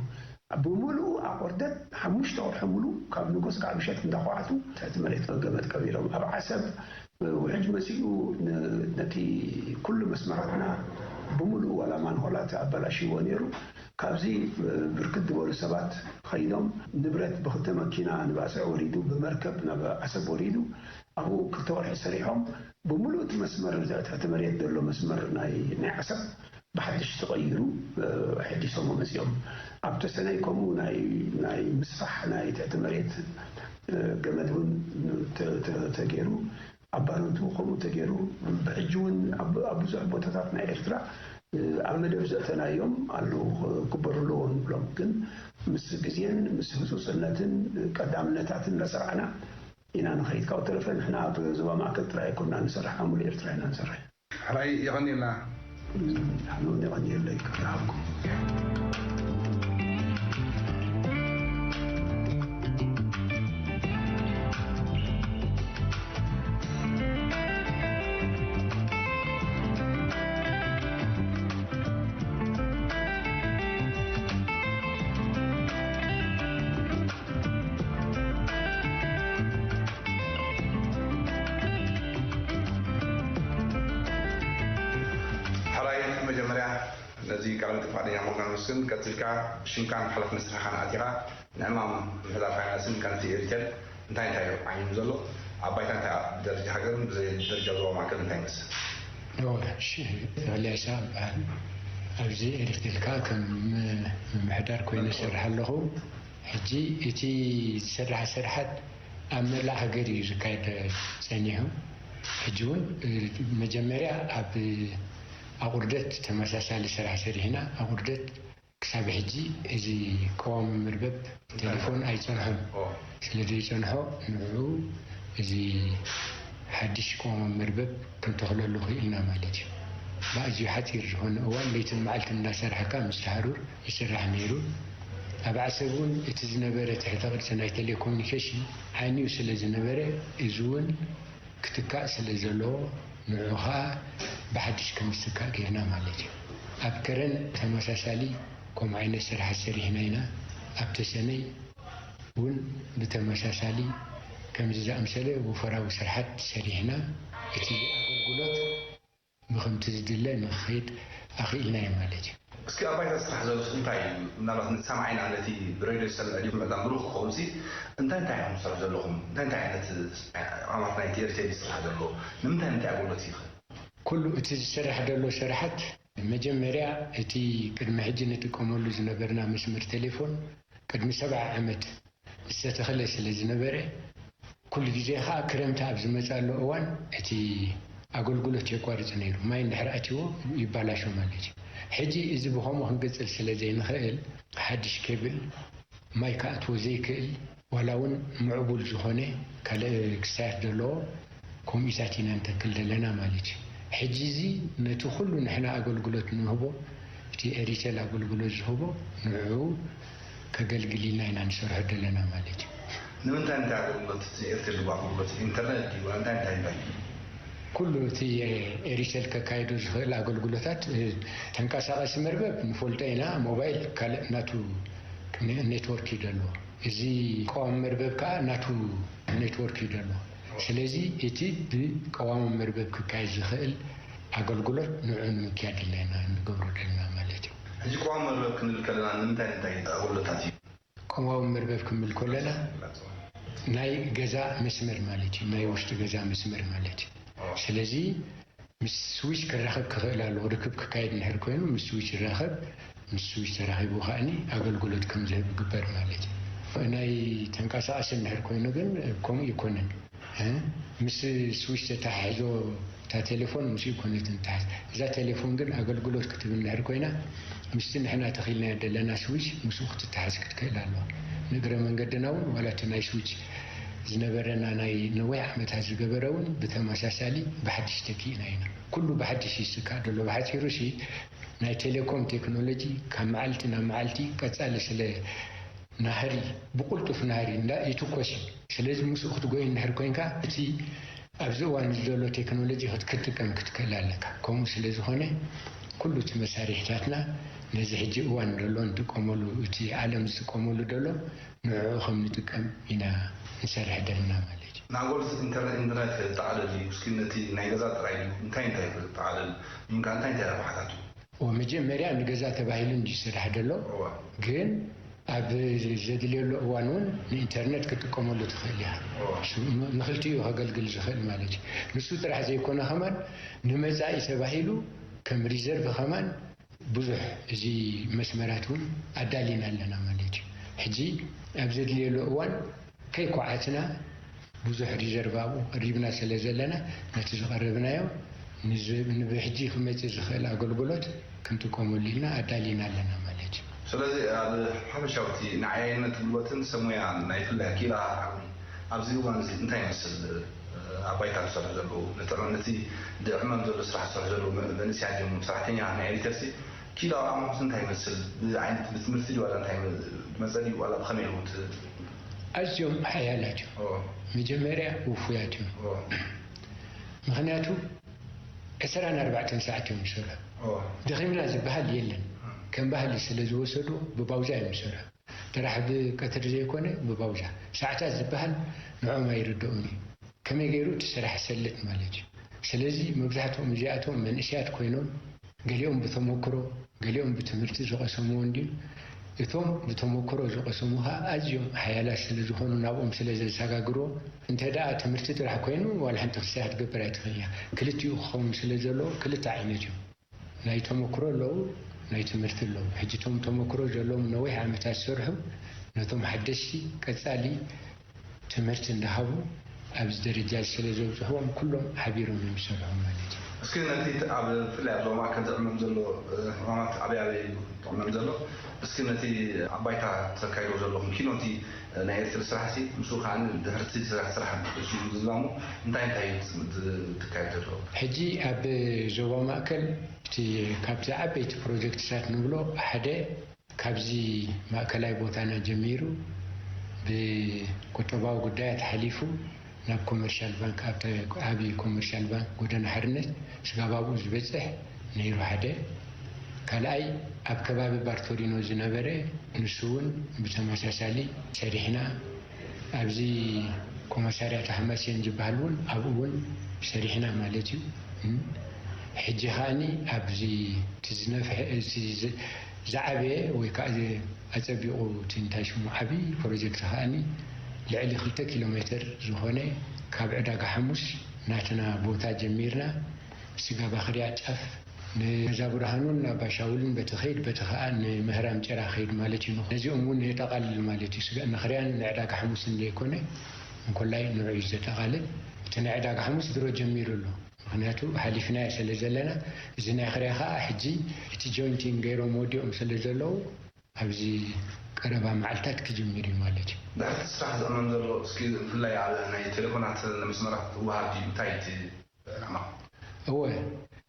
ብምሉኡ ኣቑርደት ሓሙሽተ ወርሒ ሙሉ ካብ ንጉስ ካብ ምሸት እንዳኳዓቱ ትሕቲ መሬት ገመድ ቀቢሮም ኣብ ዓሰብ ውሕጅ መፂኡ ነቲ ኩሉ መስመራትና ብምሉኡ ዋላ ማንሆላት ኣበላሽዎ ነይሩ። ካብዚ ብርክት ዝበሉ ሰባት ኸይዶም ንብረት ብክልተ መኪና ንባፅዕ ወሪዱ ብመርከብ ናብ ዓሰብ ወሪዱ ኣብኡ ክልተ ወርሒ ሰሪሖም ብምሉእ እቲ መስመር ትሕቲ መሬት ዘሎ መስመር ናይ ዓሰብ ብሓድሽ ተቐይሩ ኣሐዲሶሞ መፂኦም። ኣብ ተሰነይ ከምኡ ናይ ምስፋሕ ናይ ትሕቲ መሬት ገመድ እውን ተገይሩ ኣብ ባረንቱ ከምኡ ተገይሩ ብሕጂ እውን ኣብ ብዙሕ ቦታታት ናይ ኤርትራ ኣብ መደብ ዘእተናዮም ኣለዉ ክግበሩ ኣለዎ ንብሎም ግን ምስ ግዜን ምስ ህፁፅነትን ቀዳምነታትን እናሰርዓና ኢና ንኸይድ። ካብኡ ተረፈ ንሕና ኣብ ዞባ ማእከል ጥራይ ኣይኮንና ንሰርሕ ኣብ ሙሉእ ኤርትራ ኢና ንሰርሕ። ሕራይ የቐንየልና። ንሕና እውን የቐንየለይ ክብሪ ሃብኩም። ነዚ ቃለ መጠይቕ ፍቓደኛ ምዃንካ ነመስግን። ቀጺልካ ሽምካን ሓላፍነት ስራሕካን ኣቲኻ ንዕማም ምሕዳር ፋይናንስን ከነቲ ኤሪቴል እንታይ እንታይ እዩ ዓይኑ ዘሎ? ኣብ ባይታ እንታይ ብደረጃ ሃገርን ብደረጃ ዞባ ማእከል እንታይ ይመስል? ኦ፣ እሺ፣ ኤልያስ ይበሃል። ኣብዚ ኤሪቴል ከኣ ከም ምምሕዳር ኮይነ እሰርሕ ኣለኹ። ሕጂ እቲ ዝስራሕ ስርሓት ኣብ መላእ ሃገር እዩ ዝካየድ ጸኒሑ። ሕጂ እውን፣ እ፣ መጀመርያ ኣብ ኣቑርደት ተመሳሳሊ ስራሕ ሰሪሕና። ኣቑርደት ክሳብ ሕጂ እዚ ቀዋሚ መርበብ ቴሌፎን ኣይጸንሖን። ኦ። ስለ ዘይጸንሖ ንዕኡ እዚ ሓድሽ ቀዋሚ መርበብ ክንተኽለሉ ክኢልና ማለት እዩ። ብኣዝዩ ሓጺር ዝኾነ እዋን ለይትን መዓልትን እናሰራሕካ ምስ ሃሩር ይስራሕ ነይሩ። ኣብ ዓሰብ እውን እቲ ዝነበረ ትሕተ ቅርጺ ናይ ቴሌኮሙኒኬሽን ዓንዩ ስለ ዝነበረ፣ እዚ እውን ክትካእ ስለ ዘለዎ፣ ንዑ ኸኣ ብሓድሽ ከም ዝትካእ ጌርና ማለት እዩ። ኣብ ከረን ተመሳሳሊ ከምኡ ዓይነት ስራሓት ሰሪሕና ኢና። ኣብ ተሰነይ እውን ብተመሳሳሊ ከምዚ ዝኣምሰለ ወፈራዊ ስራሓት ሰሪሕና፣ እቲ ኣገልግሎት ብኸምቲ ዝድለ ንኽኸይድ ኣኽኢልናዮ ማለት እዩ። እስኪ ኣብ ባይታ ዝስራሕ ዘሎ እንታይ እዩ? ምናልባት ንሰማዒና ነቲ ብሬድዮ ዝሰምዕ ድዩ ምዕዳም ብሩኽ ክኸውን ሲ እንታይ እንታይ ኢኹም ትሰርሑ ዘለኹም? እንታይ እንታይ ዓይነት ዕማማት ናይቲ ኤሪቴል ይስራሕ ዘሎ? ንምንታይ ንምንታይ ኣገልግሎት ይኽእል? ኩሉ እቲ ዝስራሕ ዘሎ ስራሓት መጀመርያ እቲ ቅድሚ ሕጂ ንጥቀመሉ ዝነበርና መስመር ቴሌፎን ቅድሚ ሰብዓ ዓመት ዝተተኽለ ስለ ዝነበረ፣ ኩሉ ግዜ ኸኣ ክረምቲ ኣብ ዝመጻሉ እዋን እቲ ኣገልግሎት የቋርጽ ነይሩ። ማይ እንድሕር ኣትይዎ ይባላሾ ማለት እዩ። ሕጂ እዚ ብኸምኡ ክንቅጽል ስለ ዘይንኽእል፣ ሓድሽ ኬብል ማይ ክኣትዎ ዘይክእል፣ ዋላ እውን ምዕቡል ዝኾነ ካልእ ክስታያት ዘለዎ ከምኡታት ኢና ንተክል ዘለና ማለት እዩ። ሕጂ እዚ ነቲ ኩሉ ንሕና ኣገልግሎት ንህቦ፣ እቲ ኤሪቴል ኣገልግሎት ዝህቦ ንዕኡ ከገልግል ኢልና ኢና ንሰርሖ ዘለና ማለት እዩ። ንምንታይ እንታይ ኣገልግሎት እቲ ኤርቴል ዝህቦ ኣገልግሎት ኢንተርነት ድዩ ዋላ እንታይ እንታይ እንታይ እዩ? ኩሉ እቲ ኤሪቴል ከካይዶ ዝኽእል ኣገልግሎታት፣ እ፣ ተንቀሳቐሲ መርበብ ንፈልጦ ኢና፣ ሞባይል ካልእ ናቱ ኔ-፣ ኔትወርክ እዩ ዘለዎ። እዚ ቀዋሚ መርበብ ከኣ ናቱ ኔትወርክ እዩ ዘለዎ። ስለዚ እቲ ብቀዋሚ መርበብ ክካየድ ዝኽእል ኣገልግሎት ንዑ ንምክያድ ኣለና ንገብሮ ዘለና ማለት እዩ። ሕጂ ቀዋሚ መርበብ ክንብል ከለና ንምንታይ ንምንታይ ኣገልግሎታት እዩ? ቀዋሚ መርበብ ክንብል ከለና ናይ ገዛ መስመር ማለት እዩ። ናይ ውሽጢ ገዛ መስመር ማለት እዩ። ስለዚ ምስ ስዊች ክራኸብ ክኽእል ኣለዎ። ርክብ ክካየድ እንድሕር ኮይኑ ምስ ስዊች ይራኸብ፣ ምስ ስዊች ተራኺቡ ከኣኒ ኣገልግሎት ከም ዝህብ ይግበር ማለት እዩ። ናይ ተንቀሳቐሲ እንድሕር ኮይኑ ግን ከምኡ ኣይኮነን። እ? ምስ ስዊች ተተሓሒዞ እታ ቴሌፎን ምስኡ ኣይኮነትን ትተሓዝ። እዛ ቴሌፎን ግን ኣገልግሎት ክትህብ እንድሕር ኮይና ምስቲ ንሕና ተኺልናዮ ዘለና ስዊች ምስኡ ክትተሓዝ ክትክእል ኣለዋ። ንእግረ መንገድና እውን ዋላ እቲ ናይ ስዊች ዝነበረና ናይ ነዊሕ ዓመታት ዝገበረ እውን ብተመሳሳሊ ብሓድሽ ተኪእና ኢና። ኩሉ ብሓድሽ ይስካእ ዘሎ። ብሓጺሩ ሲ ናይ ቴሌኮም ቴክኖሎጂ ካብ መዓልቲ ናብ መዓልቲ ቀጻሊ ስለ ናህሪ፣ ብቕልጡፍ ናህሪ እንዳ ይትኮስ እዩ። ስለዚ ምስኡ ክትጎይ እንድሕር ኮይንካ እቲ ኣብዚ እዋን እዚ ዘሎ ቴክኖሎጂ ክት-፣ ክትጥቀም ክትክእል ኣለካ። ከምኡ ስለ ዝኾነ ኩሉ እቲ መሳርሒታትና ነዚ ሕጂ እዋን ዘሎ ንጥቀመሉ፣ እቲ ዓለም ዝጥቀመሉ ዘሎ ንዕኡ ከም ንጥቀም ኢና ንሰርሕ ዘለና ማለት እዩ። ንኣገልግሎት ኢንተርነት ኢንተርነት ከጠቓልል ድዩ? እስኪ ነቲ ናይ ገዛ ጥራይ ድዩ? እንታይ እንታይ ከጠቓልል? ወይም ከኣ እንታይ እንታይ ረብሓታቱ? ወመጀመርያ ንገዛ ተባሂሉ እንዲ ዝስራሕ ዘሎ እዋ ግን ኣብ ዘድልየሉ እዋን እውን ንኢንተርነት ክትጥቀመሉ ትኽእል ኢኻ። እዋ ንክልቲኡ ከገልግል ዝኽእል ማለት እዩ። ንሱ ጥራሕ ዘይኮነ ከማን ንመጻኢ ተባሂሉ ከም ሪዘርቭ ከማን ብዙሕ እዚ መስመራት እውን ኣዳሊና ኣለና ማለት እዩ። ሕጂ ኣብ ዘድልየሉ እዋን ከይኳዓትና ብዙሕ ሪዘርቭ ኣብኡ ቀሪብና ስለ ዘለና ነቲ ዝቐረብናዮ ንዝ-፣ ንብሕጂ ክመጽእ ዝኽእል ኣገልግሎት ክንጥቀመሉ ኢልና ኣዳሊና ኣለና ማለት እዩ። ስለዚ ኣብ ሓፈሻዊ እቲ ንዓያይነት ጉልበትን ሰብ ሞያን ናይ ፍላይ ኪኢላ ዓቕሚ ኣብዚ እዋን እዚ እንታይ ይመስል? ኣብ ባይታ ዝሰርሑ ዘለዉ ነቲ ዕመም ነቲ ድዕመም ዘሎ ስራሕ ዝሰርሑ ዘለዉ መ-፣ መንእሰያት እዮም ሰራሕተኛ ናይ ኤሪተርሲ ኪኢላዊ ዓቕሞምስ እንታይ ይመስል? ብዓይነት ብትምህርቲ ድዩ ዋላ እንታይ መ-፣ ዝመጸ ድዩ ዋላ ብኸመይ ኢኹም ት- ኣዝዮም ሓያላት እዮም። ኦ፣ መጀመርያ ውፉያት እዮም። ኦ፣ ምኽንያቱ ዕስራን ኣርባዕተን ሰዓት እዮም ዝሰርሑ። ኦ፣ ደኺምና ዝበሃል የለን። ከም ባህሊ ስለ ዝወሰድዎ ብባውዛ እዮም ዝሰርሑ። ጥራሕ ብቀትሪ ዘይኮነ ብባውዛ ሰዓታት ዝበሃል ንዖም ኣይርድኦን እዩ። ከመይ ገይሩ እቲ ስራሕ ይሰልጥ ማለት እዩ። ስለዚ መብዛሕትኦም እዚኣቶም መንእሰያት ኮይኖም ገሊኦም ብተመክሮ፣ ገሊኦም ብትምህርቲ ዝቐሰምዎ እንድዩ። እቶም ብተመክሮ ዝቐሰሙ ኸኣ ኣዝዮም ሓያላት ስለ ዝኾኑ ናብኦም ስለ ዘሰጋግርዎ፣ እንተ ደኣ ትምህርቲ ጥራሕ ኮይኑ ዋላ ሓንቲ ክትሰራሕ ትገብር ኣይትኽእልን እያ። ክልቲኡ ክኸውን ስለ ዘለዎ ክልተ ዓይነት እዩ። ናይ ተመክሮ ኣለዉ፣ ናይ ትምህርቲ ኣለዉ። ሕጂ እቶም ተመክሮ ዘለዎም ነዊሕ ዓመታት ዝሰርሑ ነቶም ሓደሽቲ ቀጻሊ ትምህርቲ እንዳሃቡ ኣብዚ ደረጃ ስለ ዘብጽሕዎም ኩሎም ሓቢሮም እዮም ዝሰርሑ ማለት እዩ። እስኪ ነቲ ት- ኣብ ብፍላይ ኣብ ዞባ ማእከል ዝዕመም ዘሎ እ፣ ሕማማት ኣበይ ኣበይ እዩ ዝዕመም ዘሎ? እስኪ ነቲ ኣብ ባይታ ተካይዶ ዘለኹም ኪኖ እቲ እ፣ ናይ ኤርትሪ ስራሕ ሲ ምስኡ ከኣ ድሕርቲ ስራሕ ስራሕ ዝዝዛሙ እንታይ እንታይ እዩ ዝ- ዝ- ዝካየድ ዘሎ? ሕጂ ኣብ ዞባ ማእከል እቲ ካብቲ ዓበይቲ ፕሮጀክትታት ንብሎ ሓደ ካብዚ ማእከላይ ቦታና ጀሚሩ ብቁጠባዊ ጉዳያት ሓሊፉ ናብ ኮመርሻል ባንክ ኣብታ ዓቢ ኮመርሻል ባንክ ጎደና ሓርነት ስጋብ ኣብኡ ዝበጽሕ ነይሩ ሓደ። ካልኣይ ኣብ ከባቢ ባርቶሪኖ ዝነበረ ንሱ እውን ብተመሳሳሊ ሰሪሕና ኣብዚ ኮመሳርያት ኣሕማሴን ዝበሃል እውን ኣብኡ እውን ሰሪሕና ማለት እዩ። እም፣ ሕጂ ከኣኒ ኣብዚ እቲ ዝነፍሐ እቲ ዝ- ዝዓበየ ወይ ከዓ ዝ- ኣጸቢቑ እቲ እንታይ ሽሙ ዓቢ ፕሮጀክት ከኣኒ ልዕሊ ክልተ ኪሎ ሜትር ዝኾነ ካብ ዕዳጋ ሓሙስ ናትና ቦታ ጀሚርና ስጋ ባኽርያ ጫፍ ንገዛ ብርሃኑን ኣባሻውልን በቲ ኸይድ በቲ ኸኣ ንምህራም ጭራ ኸይድ ማለት እዩ። ነዚኦም እውን የጠቓልል ማለት እዩ። ስጋ ንኽርያን ንዕዳጋ ሓሙስን ዘይኮነ እንኮላይ ንዑ እዩ ዘጠቓልል። እቲ ናይ ዕዳጋ ሓሙስ ድሮ ጀሚሩ ኣሎ። ምኽንያቱ ሓሊፍናዮ ስለ ዘለና፣ እዚ ናይ ኽርያ ኸኣ ሕጂ እቲ ጆይንቲን ገይሮም ወዲኦም ስለ ዘለዉ ኣብዚ ቀረባ መዓልታት ክጅምር እዩ ማለት እዩ። ድሕርቲ ስራሕ ዝዕመም ዘሎ እስኪ ብፍላይ ኣብ ናይ ቴሌፎናት መስመራት ክወሃብ ድዩ? እንታይ እቲ ዕላማ? እወ፣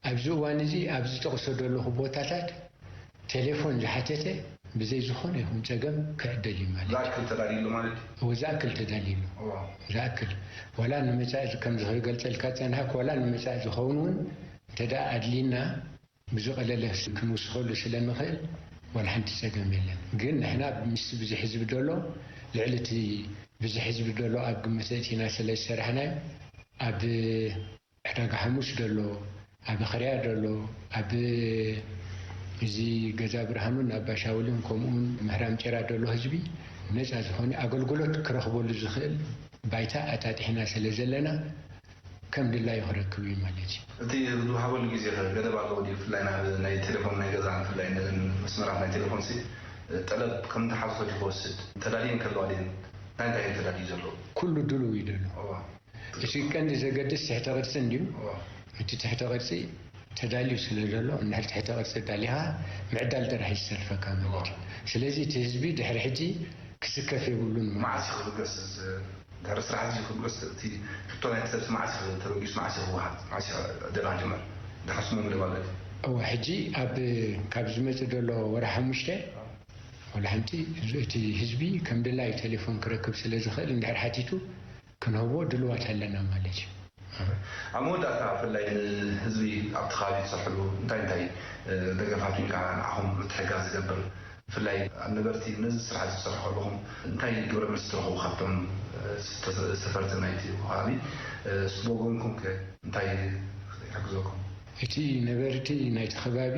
ኣብዚ እዋን እዚ ኣብ ዝጠቕሶ ዘለኹ ቦታታት ቴሌፎን ዝሓተተ ብዘይ ዝኾነ ይኹን ጸገም ክዕደል እዩ ማለት እዩ። ዝኣክል ተዳልዩ ኣሎ ማለት እዩ? እወ፣ ዝኣክል ተዳልዩ ኣሎ። እዋ። ዝኣክል ዋላ ንመጻኢ ከምዚ ክገልጸልካ ዝጸናሕኩ ዋላ ንመጻኢ ዝኸውን እውን እንተ ደኣ ኣድልዩና ብዝቐለለ ክንውስኸሉ ስለ ንኽእል ዋላ ሓንቲ ጸገም የለን። ግን ንሕና ምስቲ ብዝሒ ህዝቢ ዘሎ ልዕሊ እቲ ብዝሒ ህዝቢ ዘሎ ኣብ ግምት ኣእቲና ስለ ዝሰራሕናዮ ኣብ ዕዳጋ ሓሙስ ዘሎ ኣብ ኽርያ ዘሎ ኣብ እዚ ገዛ ብርሃኑን ኣባሻውልን ከምኡውን ምህራም ጭራ ዘሎ ህዝቢ ነፃ ዝኾነ ኣገልግሎት ክረኽበሉ ዝኽእል ባይታ ኣጣጢሕና ስለ ዘለና ከም ድላዩ ክረክብ እዩ ማለት እዩ። እቲ ዝወሃበሉ ግዜ ኸ ገደብ ኣለዎ ድዩ? ብፍላይ ናብ ናይ ቴሌፎን ናይ ገዛ ብፍላይ ነዘን መስመራት ናይ ቴሌፎን ሲ ጠለብ ከም ዝሓዝኦ ድዩ ክወስድ ተዳልየን ከለዋ ድየን እንታይ እንታይ እዩ ተዳልዩ ዘሎ? ኩሉ ድሉው እዩ ዘሎ። እዋ። እቲ ቀንዲ ዘገድስ ትሕተ ቅርጺ እንድዩ። እዋ። እቲ ትሕተ ቅርጺ ተዳልዩ ስለ ዘሎ እንድሕር ትሕተ ቅርጺ ኣዳሊኻ ምዕዳል ጥራሕ እዩ ዝተርፈካ ማለት እዩ። ስለዚ እቲ ህዝቢ ድሕሪ ሕጂ ክስከፍ የብሉን ማለት እዩ። መዓስ እዩ ክብገስ እዚ ድሕሪ ስራሕ እዚ ክብገስ እቲ ሕቶ ናይቲ ሰብ መዓስ እዩ ተበጊሱ መዓስ እዩ ክወሃብ መዓስ እዩ ዕደላ ክጅመር ዝሓስሞ መደብ ኣሎ ድዩ? እወ ሕጂ ኣብ ካብ ዝመጽእ ዘሎ ወርሒ ሓሙሽተ ወላ ሓንቲ እቲ ህዝቢ ከም ድላዩ ቴሌፎን ክረክብ ስለ ዝኽእል እንድሕር ሓቲቱ ክንህቦ ድልዋት ኣለና ማለት እዩ። ኣብ መወዳእታ ብፍላይ ንህዝቢ ኣብቲ ከባቢ ትሰርሕሉ እንታይ እንታይ ደገፋት ኢልካ ንዓኹም ምትሕጋዝ ዝገብር ብፍላይ ኣብ ነበርቲ ነዚ ስራሕ እዚ ትሰርሑ ከለኹም እንታይ ግብረ መልሲ ትረኽቡ ካብቶም ሰፈርቲ ናይቲ ከባቢ ብወገንኩም ከ እንታይ ይሕግዘኩም? እቲ ነበርቲ ናይቲ ከባቢ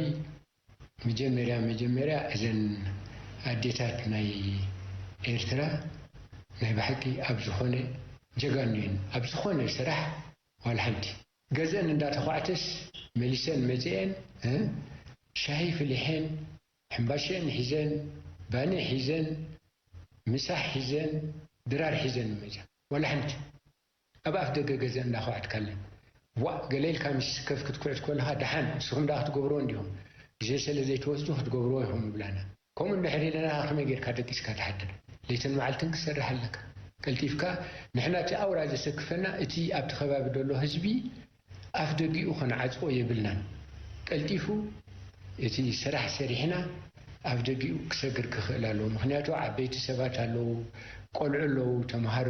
መጀመርያ መጀመርያ እዘን ኣዴታት ናይ ኤርትራ ናይ ብሓቂ ኣብ ዝኾነ ጀጋኑ እየን። ኣብ ዝኾነ ስራሕ ዋላ ሓንቲ ገዘን እንዳተኳዕተስ መሊሰን መጺኤን እ ሻሂ ፍሊሐን ሕምባሸአን ሒዘን ባኒ ሒዘን ምሳሕ ሒዘን ድራር ሒዘን ይመጻ። ዋላ ሓንቲ ኣብ ኣፍ ደገ ገዛ እንዳኸዋዕትካለን ዋእ ገለ ኢልካ ምስ ከፍ ክትኩዕት ከለኻ ደሓን ንስኹም ደኣ ክትገብርዎ እንዲኹም ግዜ ስለ ዘይትወስዱ ክትገብርዎ ኢኹም ይብላና። ከምኡ እንድሕር ኢለናኻ ከመይ ጌርካ ደቂስካ ትሓድር? ለይትን መዓልትን ክትሰርሕ ኣለካ። ቀልጢፍካ ንሕና እቲ ኣውራ ዘሰክፈና እቲ ኣብቲ ከባቢ ዘሎ ህዝቢ ኣፍ ደጊኡ ክንዓጽዎ የብልናን። ቀልጢፉ እቲ ስራሕ ሰሪሕና ኣፍ ደጊኡ ክሰግር ክኽእል ኣለዎ። ምኽንያቱ ዓበይቲ ሰባት ኣለዉ፣ ቆልዑ ኣለዉ፣ ተምሃሮ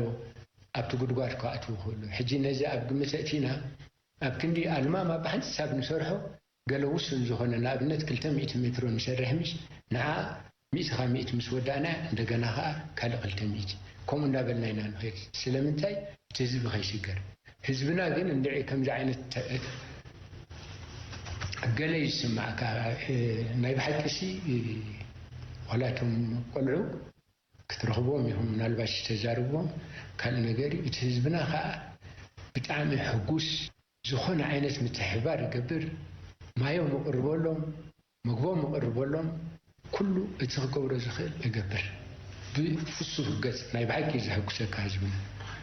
ኣብቲ ጉድጓድ ክኣትዉ ይኽእሉ። ሕጂ ነዚ ኣብ ግምት ኣእቲና ኣብ ክንዲ ኣልማማ ብሓንሳብ ንሰርሖ ገለ ውሱን ዝኾነ ንኣብነት ክልተ ሚእቲ ሜትሮ ንሰርሕ ምሽ ንዓ ሚእቲ ካብ ሚእቲ ምስ ወዳእና እንደገና ኸዓ ካልእ ክልተ ሚእቲ ከምኡ እንዳበልና ኢና ንኸይድ። ስለምንታይ እቲ ህዝቢ ከይስገር። ህዝብና ግን እንድዒ ከምዚ ዓይነት ተ- ገለ ይስማዕካ። እ፣ ናይ ብሓቂ ሲ፣ እ፣ ዋላ እቶም ቆልዑ ክትረኽቦም ኢኹም፣ ምናልባሽ ተዛርቦም ካልእ ነገር እዩ። እቲ ህዝብና ከዓ ብጣዕሚ ሕጉስ፣ ዝኾነ ዓይነት ምትሕብባር ይገብር። ማዮም እቕርበሎም፣ ምግቦም እቕርበሎም፣ ኩሉ እቲ ክገብሮ ዝኽእል እገብር። ብፍሱህ ገጽ ናይ ብሓቂ ዘሐጉሰካ ህዝብና።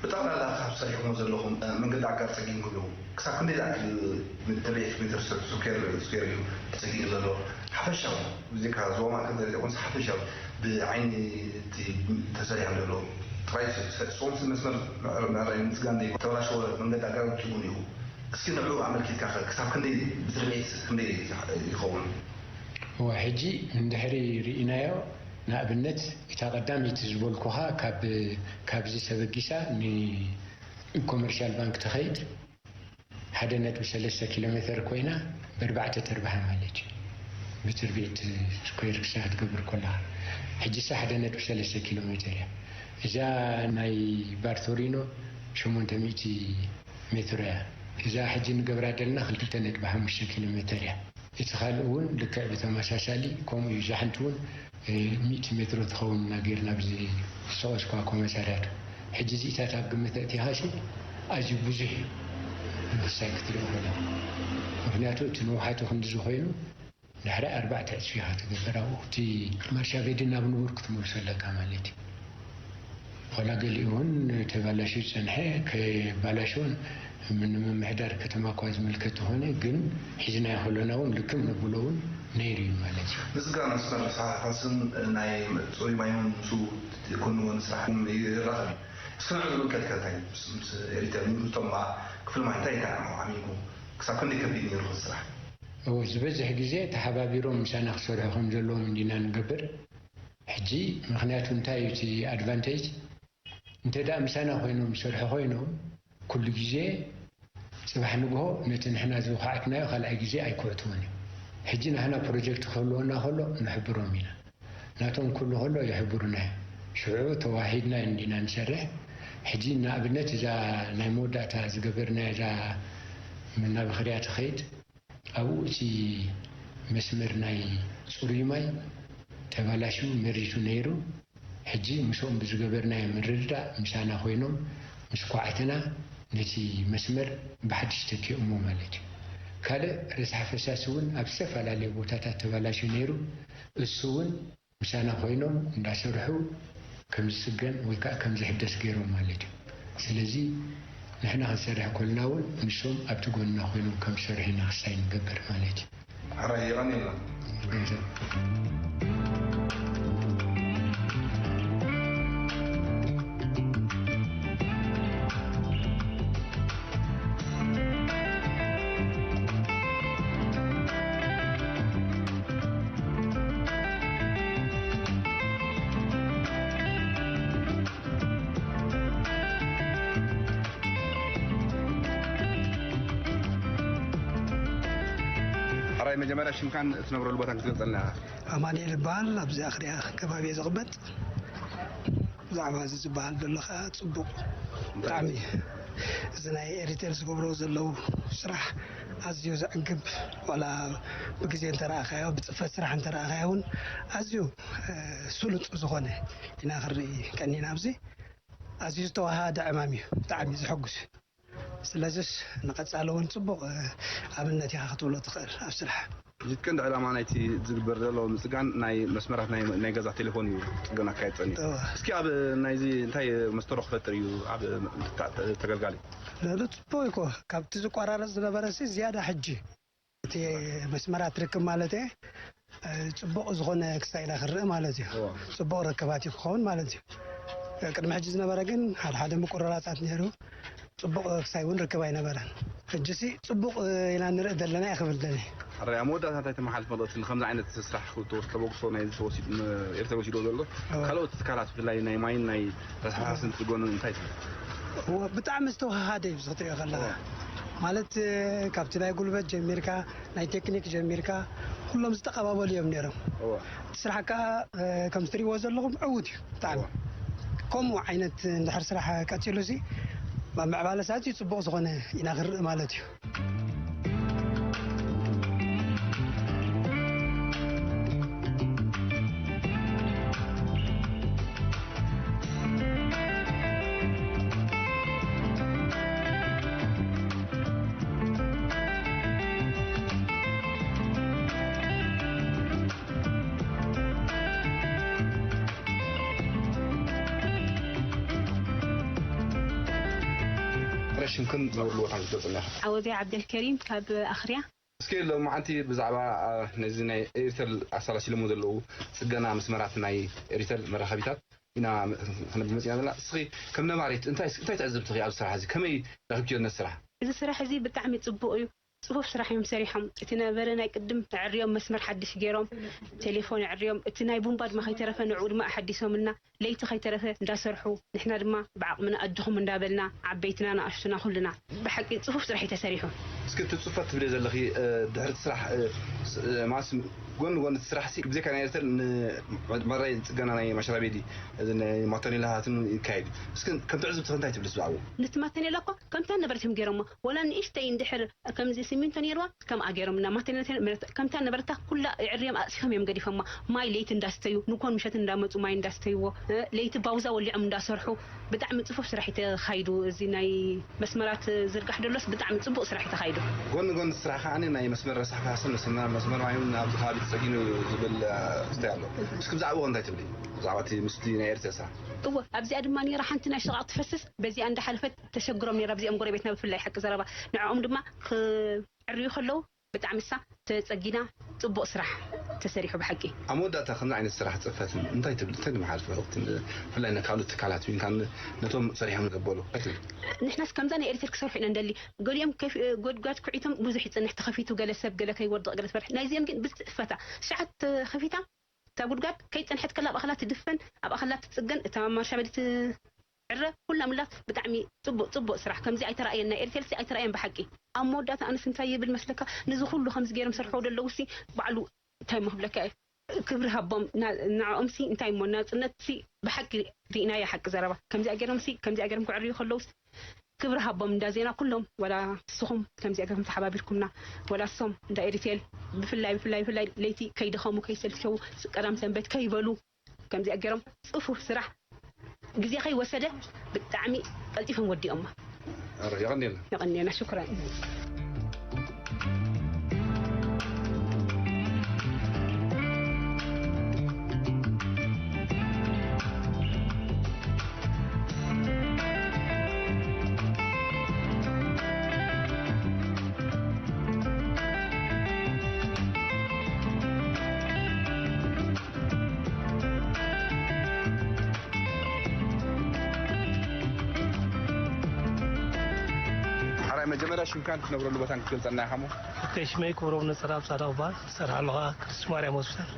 ብጠቕላላ ካብ ሰሪሕሞ ዘለኹም፣ እ፣ መንገዲ ኣጋር ጸጊምኩም ኣለዉ። ክሳብ ክንደይ ዝኣክል ትርኢት ሜትር ስኩዌር፣ ስኩዌር እዩ ተጸጊሙ ዘሎ? ሓፈሻዊ፣ ብዘይካ ዞባ ማእከል ደረጃ ኮንስ ሓፈሻዊ ብዓይኒ እቲ ተሰሪሖም ዘለዉ ጥራይ ስ-፣ ስ-፣ ሶምስ መስመር ምዕር-፣ ምዕራይ ምጽጋን ደይ ተበላሸወ መንገዲ ኣጋር ኪጉን እዩ። እስኪ ንዕኡ ኣመልኪትካ ኸ ክሳብ ክንደይ ብትርኢት ክንደይ ይኸውን? እወ፣ ሕጂ እንድሕሪ ርኢናዮ፣ ንኣብነት እታ ቀዳመይቲ ዝበልኩኻ ካብ፣ ካብዚ ተበጊሳ ንኮመርሻል ባንክ ትኸይድ ሓደ ነጥቢ ሰለስተ ኪሎ ሜተር ኮይና ብኣርባዕተ ተርባሓ ማለት እዩ። ብትርቢት ስኩዌር ክሳ ክትገብር ከለኻ፣ ሕጂ ሳ ሓደ ነጥቢ ሰለስተ ኪሎ ሜተር እያ። እዛ ናይ ባርቶሪኖ ሸሞንተ ሚእቲ ሜትሮ እያ። እዛ ሕጂ ንገብራ ዘለና ክልተ ነጥቢ ሓሙሽተ ኪሎ ሜተር እያ። እቲ ካልእ እውን ልክዕ ብተመሳሳሊ ከምኡ እዩ። እዛ ሓንቲ እውን፣ እ፣ ሚእቲ ሜትሮ ትኸውን ኢና ጌርና ኣብዚ ዝጠቐስኳ ኮመሳርያቱ። ሕጂ እዚኢታት ኣብ ግምት ኣእቲኻሲ ኣዝዩ ብዙሕ እዩ፣ ንክሳይ ክትሪኦ ከለኻ። ምኽንያቱ እቲ ንውሓቱ ክንድዚ ኮይኑ፣ ድሕሪ ኣርባዕተ ዕጽፊ ኢኻ ትገብር ኣብኡ። እቲ ማርሻ ቤድን ናብ ንቡር ክትመልሶ ኣለካ ማለት እዩ። ኾላ ገሊኡ እውን ተባላሽዩ ዝጸንሐ ከባላሽውን ንምምሕዳር ከተማ እኳ ዝምልከት ተኾነ፣ ግን ሒዝናዮ ከሎና እውን ልክም ነብሎ እውን ነይሩ እዩ ማለት እዩ። ምጽጋን መስመር ፋስን ናይ ጽሩይ ማይን ምስ ጎኒ ጎኒ ስራሕ ይራኸብ እዩ። እስኪ ንዕኡ ዝምልከት ከ እንታይ ምስ፣ ምስ ኤሪትሪያ ንቶም ክፍሊ ማይ እንታይ እንታይ ዓሚልኩም? ክሳብ ክንደይ ከቢድ ነይሩ እቲ ስራሕ? እዎ፣ ዝበዝሕ ግዜ ተሓባቢሮም ምሳና ክሰርሑ ከም ዘለዎም እንዲና ንገብር። ሕጂ ምኽንያቱ እንታይ እዩ እቲ ኣድቫንቴጅ? እንተ ደኣ ምሳና ኮይኖም ዝሰርሑ ኮይኖም፣ ኩሉ ግዜ ጽባሕ ንግሆ ነቲ ንሕና ዝኹዓትናዮ ካልኣይ ግዜ ኣይኩዕትዎን እዮም። ሕጂ ንሕና ፕሮጀክት ክህልወና ከሎ ንሕብሮም ኢና። ናቶም ኩሉ ከሎ ይሕብሩና እዮም። ሽዑ ተዋሂድና እንዲና ንሰርሕ። ሕጂ ንኣብነት እዛ ናይ መወዳእታ ዝገበርናያ እዛ መናብኽርያ ትኸይድ፣ ኣብኡ እቲ መስመር ናይ ጽሩይ ማይ ተባላሽዩ መሪቱ ነይሩ። ሕጂ ምስኦም ብዝገበርናዮ ምርድዳእ ምሳና ኮይኖም ምስ ኳዕትና ነቲ መስመር ብሓድሽ ተኪኦሞ ማለት እዩ። ካልእ ረሳሕ ፈሳሲ እውን ኣብ ዝተፈላለዩ ቦታታት ተባላሽዩ ነይሩ። እሱ እውን ምሳና ኮይኖም እንዳሰርሑ ከም ዝጽገን ወይ ከዓ ከም ዝሕደስ ገይሮም ማለት እዩ። ስለዚ ንሕና ክንሰርሕ ከለና እውን ንሶም ኣብቲ ጎንና ኮይኖም ከም ዝሰርሑ ኢና ክሳይ ንገብር ማለት እዩ። ሕራይ የቐንየልና። ሕራይ መጀመርያ ሽምካን እትነብረሉ ቦታን ክትገልጸልና ኢኻ? ኣማኑኤል እበሃል። ኣብዚ ኣኽርያ ከባቢ እየ ዝቕመጥ። ብዛዕባ እዚ ዝበሃል ዘሎ ኸዓ ጽቡቕ። እንታይ? ብጣዕሚ እዚ ናይ ኤሪቴል ዝገብሮ ዘለዉ ስራሕ ኣዝዩ ዘዕግብ፣ ዋላ ብግዜ እንተረኣኻዮ፣ ብጽፈት ስራሕ እንተረኣኻዮ እውን ኣዝዩ፣ እ፣ ስሉጥ ዝኾነ ኢና ክንርኢ ቀኒና። ኣብዚ ኣዝዩ ዝተወሃሃደ ዕማም እዩ፣ ብጣዕሚ ዘሐጉስ። ስለዚስ ንቐጻሊ እውን ጽቡቕ፣ እ፣ ኣብነት ኢኻ ክትብሎ ትኽእል ኣብ ስራሕ። እዚ ቀንዲ ዕላማ ናይቲ ዝግበር ዘሎ ምጽጋን ናይ መስመራት ናይ፣ ናይ ገዛ ቴሌፎን እዩ ጽገና ክካየድ ጸኒሑ። እወ። እስኪ ኣብ ናይዚ እንታይ መስተሮ ክፈጥር እዩ ኣብ ተ-፣ ተ-፣ ተገልጋሊ? ልዕሊ ጽቡቕ እኮ ካብቲ ዝቆራረጽ ዝነበረ ሲ ዝያዳ ሕጂ እቲ መስመራት ርክብ ማለት እየ፣ እ፣ ጽቡቕ ዝኾነ ክሳይላ ክረአ ማለት እዩ። እወ። ጽቡቕ ርክባት እዩ ክኸውን ማለት እዩ። ቅድሚ ሕጂ ዝነበረ ግን ሓደ ሓደ ምቁርራጻት ነይሩ። ጽቡቕ ክሳይ እውን ርክብ ኣይነበረን። ሕጂሲ ጽቡቕ ኢና ንርኢ ዘለና እየ ክብል ደልየ። ሕራይ፣ ኣብ መወዳእታ እንታይ ተመሓላልፊ መልእኽቲ ንከምዚ ዓይነት ስራሕ ተበግሶ ናይ ተወሲዱ፣ ን-፣ ኤርትራ ወሲድዎ ዘሎ? እወ። ካልኦት ትካላት ብፍላይ ናይ ማይን ናይ ረሳሕ ፈሳስን ጽገኑ እንታይ ትብል? እወ፣ ብጣዕሚ ዝተወሃሃደ እዩ፣ እዚ ክትሪኦ ከለኻ። እወ። ማለት፣ ካብቲ ናይ ጉልበት ጀሚርካ፣ ናይ ቴክኒክ ጀሚርካ፣ ኩሎም ዝተቐባበሉ እዮም ነይሮም። እወ። እቲ ስራሕ ከኣ፣ እ፣ ከም እትሪእዎ ዘለኹም ዕዉት እዩ ብጣዕሚ። እወ። ከምኡ ዓይነት እንድሕር ስራሕ ቀጺሉሲ፣ ኣብ ምዕባለ ሰዓት እዩ ጽቡቕ ዝኾነ ኢና ክንርኢ ማለት እዩ። ሽምክን ዝነብርሉ ቦታ ክትገልጽልና ኢኻ። ዓወተይ ዓብደልከሪም ካብ ኣኽርያ። እስኪ ሎማዓንቲ ብዛዕባ፣ አ፣ ነዚ ናይ ኤሪተል ኣሰላሲሎሞ ዘለዉ ጽገና መስመራት ናይ ኤሪተል መራኸቢታት ኢና ክነብል መጺና ዘለና። እስኺ ከም ነባሪት እንታይ፣ እንታይ ትዕዝብቲ ኢኺ ኣብዚ ስራሕ እዚ? ከመይ ረኺብክዮ ነቲ ስራሕ? እዚ ስራሕ እዚ ብጣዕሚ ጽቡቕ እዩ። ጽፉፍ ስራሕ እዮም ሰሪሖም። እቲ ነበረ ናይ ቅድም ኣዕርዮም መስመር ሓድሽ ገይሮም፣ ቴሌፎን ኣዕርዮም፣ እቲ ናይ ቡምባ ድማ ከይተረፈ ንዕኡ ድማ ኣሐዲሶምልና፣ ለይቲ ከይተረፈ እንዳሰርሑ፣ ንሕና ድማ ብዓቕምና ኣጆኹም እንዳበልና ዓበይትና ንኣሽቱና ኩልና ብሓቂ ጽፉፍ ስራሕ እዩ ተሰሪሑ። እስኪ እቲ ጽፈት ትብልዮ ዘለኺ፣ እ፣ ድሕሪ እቲ ስራሕ፣ እ፣ ስ-፣ እ፣ ማስ ጎኒ ጎኒ እቲ ስራሕ ሲ ብዘይካ ናይ ኤርተል ን-፣ መራይ ጽገና ናይ ማሸራቤዲ፣ እዚ ናይ ማቶኔላታትን ይካየድ እዩ። እስኪ ከም ትዕዝብትኺ እንታይ ትብሊ ብዛዕባኡ? ነቲ ማተኔላ እኮ ከምታ ነበረት እዮም ገይሮሞ። ወላ ንእሽተይ እንድሕር ከምዚ ሲሚንቶ ነይርዋ፣ ከምኣ ገይሮምና። ማተኔላ ነበረት፣ ከምታ ነበረታ ኩላ ኣዕርዮም ኣጽፊፎም እዮም ገዲፎማ። ማይ ለይቲ እንዳስተዩ፣ ንኮን ምሸት እንዳመጹ ማይ እንዳስተይዎ፣ እ፣ ለይቲ ባውዛ ወሊዖም እንዳሰርሑ፣ ብጣዕሚ ጽፉፍ ስራሕ እዩ ተኻይዱ። እዚ ናይ መስመራት ዝርጋሕ ደሎስ ብጣዕሚ ጽቡቕ ስራሕ እዩ ተኻይዱ። ጎኒ ጎኒ ስራሕ ከኣ ናይ መስመር ረሳሕ ፈሳስን መስመር፣ መስመር ማይን ኣብዚ ከባቢ ተጸጊኑ ዝብል፣ እ፣ ክስታይ ኣሎ። እስኪ ብዛዕባኡ እንታይ ትብሊ? ብዛዕባ እቲ ምስቲ ናይ ኤርትራ ስራሕ? እወ፣ ኣብዚኣ ድማ ነይራ ሓንቲ ናይ ሸቓቕ ትፈስስ፣ በዚኣ እንዳሓለፈት ተሸግሮም ነይራ። ኣብዚኦም ጎረቤትና ብፍላይ ሓቂ ዘረባ፣ ንዕኦም ድማ ክዕርዩ ከለዉ ብጣዕሚ እሳ ተጸጊና፣ ጽቡቕ ስራሕ ተሰሪሑ ብሓቂ። ኣብ መወዳእታ ከምዚ ዓይነት ስራሕ ጽፈትን እንታይ ትብል? እንታይ ንመሓልፍ መልእኽቲ ን-፣ ብፍላይ ንካልኦት ትካላት ወይን ካብ ን-፣ ነቶም ሰሪሖም ዝቕበሉ? እንታይ ትብል? ንሕናስ ከምዛ ናይ ኤሪትር ክሰርሑ ኢና እንደሊ። ገሊኦም ከፊ-፣ ጎድጓድ ኩዒቶም ብዙሕ ይጸንሕ፣ ተኸፊቱ ገለ ሰብ ገለ ከይወድቕ ገለ ትበርሕ። ናይዚኦም ግን ብጽፈታ ሸዓት ከፊታ እታ ጉድጓድ ከይጸንሐት ከላ ኣብ ኣኽላ ትድፈን፣ ኣብ ኣኽላ ትጽገን፣ እታ ማርሻ ቤት ትዕረ፣ ኩላ ምላት ብጣዕሚ ጽቡቕ፣ ጽቡቕ ስራሕ። ከምዚ ኣይተራእየን፣ ናይ ኤርቴልሲ ኣይተራእየን ብሓቂ። ኣብ መወዳእታ ኣነስ እንታይ ይብል መስለካ፣ ነዚ ኩሉ ከምዚ ገይሮም ሰርሕዎ ደለውሲ፣ ባዕሉ እንታይ እሞ ክብለካ እየ፣ ክብሪ ሃቦም፣ ና-፣ ንዕኦምሲ እንታይ እሞ ናጽነትሲ ብሓቂ ርኢናዮ፣ ሓቂ ዘረባ። ከምዚኣ ገይሮምሲ፣ ከምዚኣ ገይሮም ክዕርዩ ከለውስ፣ ክብሪ ሃቦም እንዳ ዜና ኩሎም፣ ወላ ንስኹም ከምዚኣ ገይርኩም ተሓባቢርኩምና፣ ወላ እሶም እንዳ ኤሪቴል ብፍላይ፣ ብፍላይ፣ ብፍላይ ለይቲ ከይደኸሙ፣ ከይሰልቸው፣ ቀዳም ሰንበት ከይበሉ ከምዚኣ ገይሮም ጽፉፍ ስራሕ ግዜ ከይወሰደ ብጣዕሚ ቀልጢፎም ወዲኦማ። ኣረ፣ የቐንየልና። የቐንየልና፣ ሽኩራን። ሓራይ መጀመርያ ሽምካን ትነብረሉ ቦታን ክትገልጸልና ኢኻ እሞ? ኦኬ፣ ሽመይ ክብሮም ነጸራብ ጻድቕ እባ፣ ዝሰርሕ ኣለኹ ኣብ ቅድስቲ ማርያም ሆስፒታል።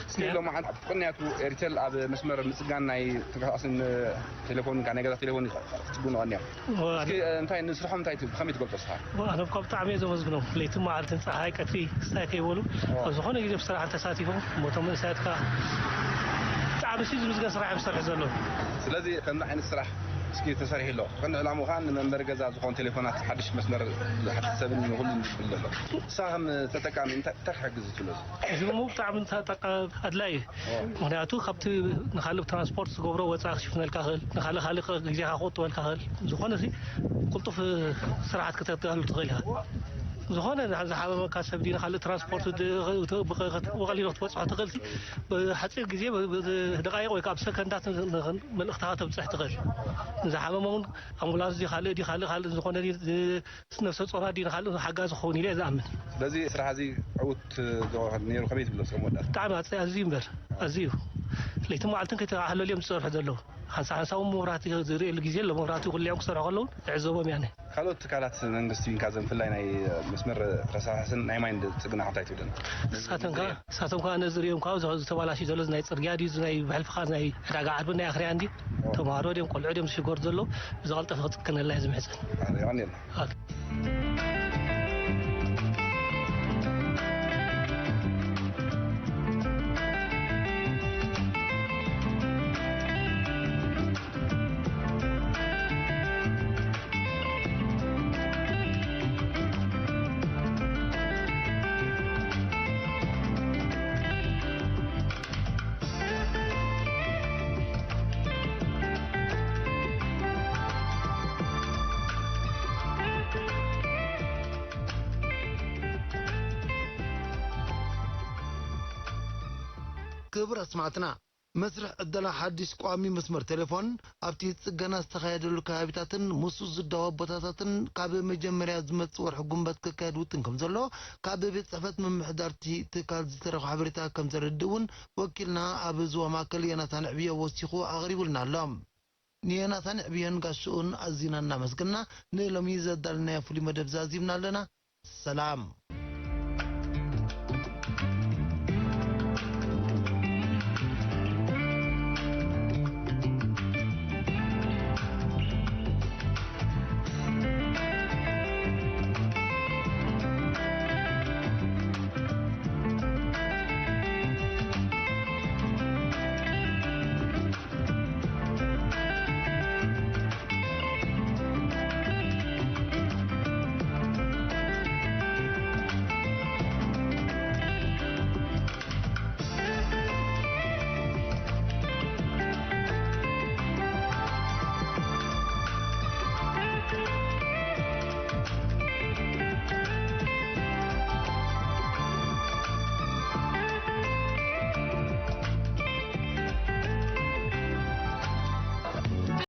እስኪ ሎማዓንቲ ቅንያቱ ኤሪቴል ኣብ መስመር ምጽጋን ናይ ተንቀሳቓሲ ቴሌፎን፣ ናይ ገዛ ቴሌፎን ይጽግኑ ቀንዮም። እወ፣ እስኪ፣ እ፣ እንታይ ንስርሖም እንታይ ት-፣ ብኸመይ ትገልጾ ንስኻ? እወ፣ ኣነ እኳ ብጣዕሚ እየ ዘመስግኖም። ለይትን መዓልትን፣ ጸሓይ ቀትሪ ክስታይ ከይበሉ፣ እወ። ኣብ ዝኾነ ግዜ ብስራሕ ተሳቲፎም፣ እሞ እቶም መንእሰያት ከኣ ብጣዕሚ ሲ ዝምስገን ስራሕ እዮም ዝሰርሑ ዘለዉ። ስለዚ ከምዚ ዓይነት ስራሕ እስኪ ተሰሪሑ ኣሎ። ቀንዲ ዕላምኡ ከኣ ንመንበሪ ገዛ ዝኾን ቴሌፎናት፣ ሓድሽ መስመር ዝሓትት ሰብን ንኹሉን ዝብል ዘሎ። ንስኻ ከም ተጠቃሚ እንታይ፣ እንታይ ክሕግዝ እዩ ትብሎ? እዚ እሞ ብጣዕሚ ተጠቃ-፣ ኣድላይ እዩ። ምኽንያቱ ካብቲ ንኻልእ ትራንስፖርት ዝገብሮ ወፃኢ ክሽፍነልካ ይኽእል፣ ንኻልእ ካልእ ኸ-፣ ግዜኻ ክቑጥበልካ ይኽእል። ዝኾነ እዚ ቅልጡፍ ስራሓት ክተዳሉ ትኽእል ኢኻ። ዝኾነ ዝሓ-፣ ዝሓመመካ ሰብ ድዩ ንኻልእ ትራንስፖርት ድ-፣ ብ-፣ ብቐሊሉ ክትበፅሖ ትኽእል ሲ፣ ብሓፂር ግዜ ብ-፣ ብ-፣ ደቃይቕ ወይ ከዓ ብሰከንዳት ን-፣ ን-፣ መልእኽትኻ ተብፅሕ ትኽእል። ንዝሓመመ እውን ኣምቡላንስ ድዩ ካልእ ድዩ ካልእ ካልእ ዝኾነ ድዩ ዝ-፣ ነፍሰ ጾራት ድዩ ንኻልእ ሓጋዚ ክኸውን ኢለ እየ ዝኣምን። ስለዚ ስራሕ እዚ ዕዉት ዶ ነይሩ? ከመይ ትብሎ እስከ መወዳእታ? ብጣዕሚ ኣጽ-፣ ኣዝዩ እምበር፣ ኣዝዩ። ለይትን መዓልትን ከይተኸሓለሉ እዮም ዝሰርሑ ዘለዉ። ሓንሳእ ሓንሳእ እውን መብራህቲ ዝርእየሉ ግዜ ኣሎ። መብራህቲ ውሊዖም ክሰርሑ ከለዉ እዕዘቦም እየ ኣነ። ካልኦት ትካላት መንግስቲ፣ እንካ ዘን ብፍላይ ናይ መስመር ረሳሕን ናይ ማይን ጽግና እንታይ ትብለን? ንሳተን ከኣ፣ ንሳቶም ከኣ ነዚ ርእዮም ከኣ፣ እዚ ዝተባላሽዩ ዘሎ ናይ ጽርግያ ድዩ፣ እዚ ናይ ብሕልፍኻ ናይ ዕዳጋ ዓርቢ ናይ ኣኽርያ እንዲ፣ ተምሃሮ ድዮም፣ ቆልዑ ድዮም ዝሽገሩ ዘለዉ፣ ብዝቐልጠፈ ክጽገነልና እየ ዝምሕጸን። ኣረ፣ የቐንየልና። ኦኬ። ክቡር ኣስማዕትና፣ መስርሕ ዕደላ ሓድሽ ቋሚ መስመር ቴሌፎን ኣብቲ ጽገና ዝተኻየደሉ ከባቢታትን ምስኡ ዝዳወብ ቦታታትን ካብ መጀመርያ ዝመጽእ ወርሒ ጉንበት ክካየድ ውጥን ከም ዘሎ ካብ ቤት ጽሕፈት ምምሕዳርቲ ትካል ዝተረኸ ሓበሬታ ከም ዘረድእ እውን ወኪልና ኣብ ዞባ ማእከል ዮናታን ዕብዮ ወሲኹ ኣቕሪቡልና ኣሎ። ንዮናታን ዕብዮን ጋሽኡን ኣዚና እናመስግና ንሎሚ ዘዳለናዮ ፍሉይ መደብ ዛዚምና ኣለና። ሰላም።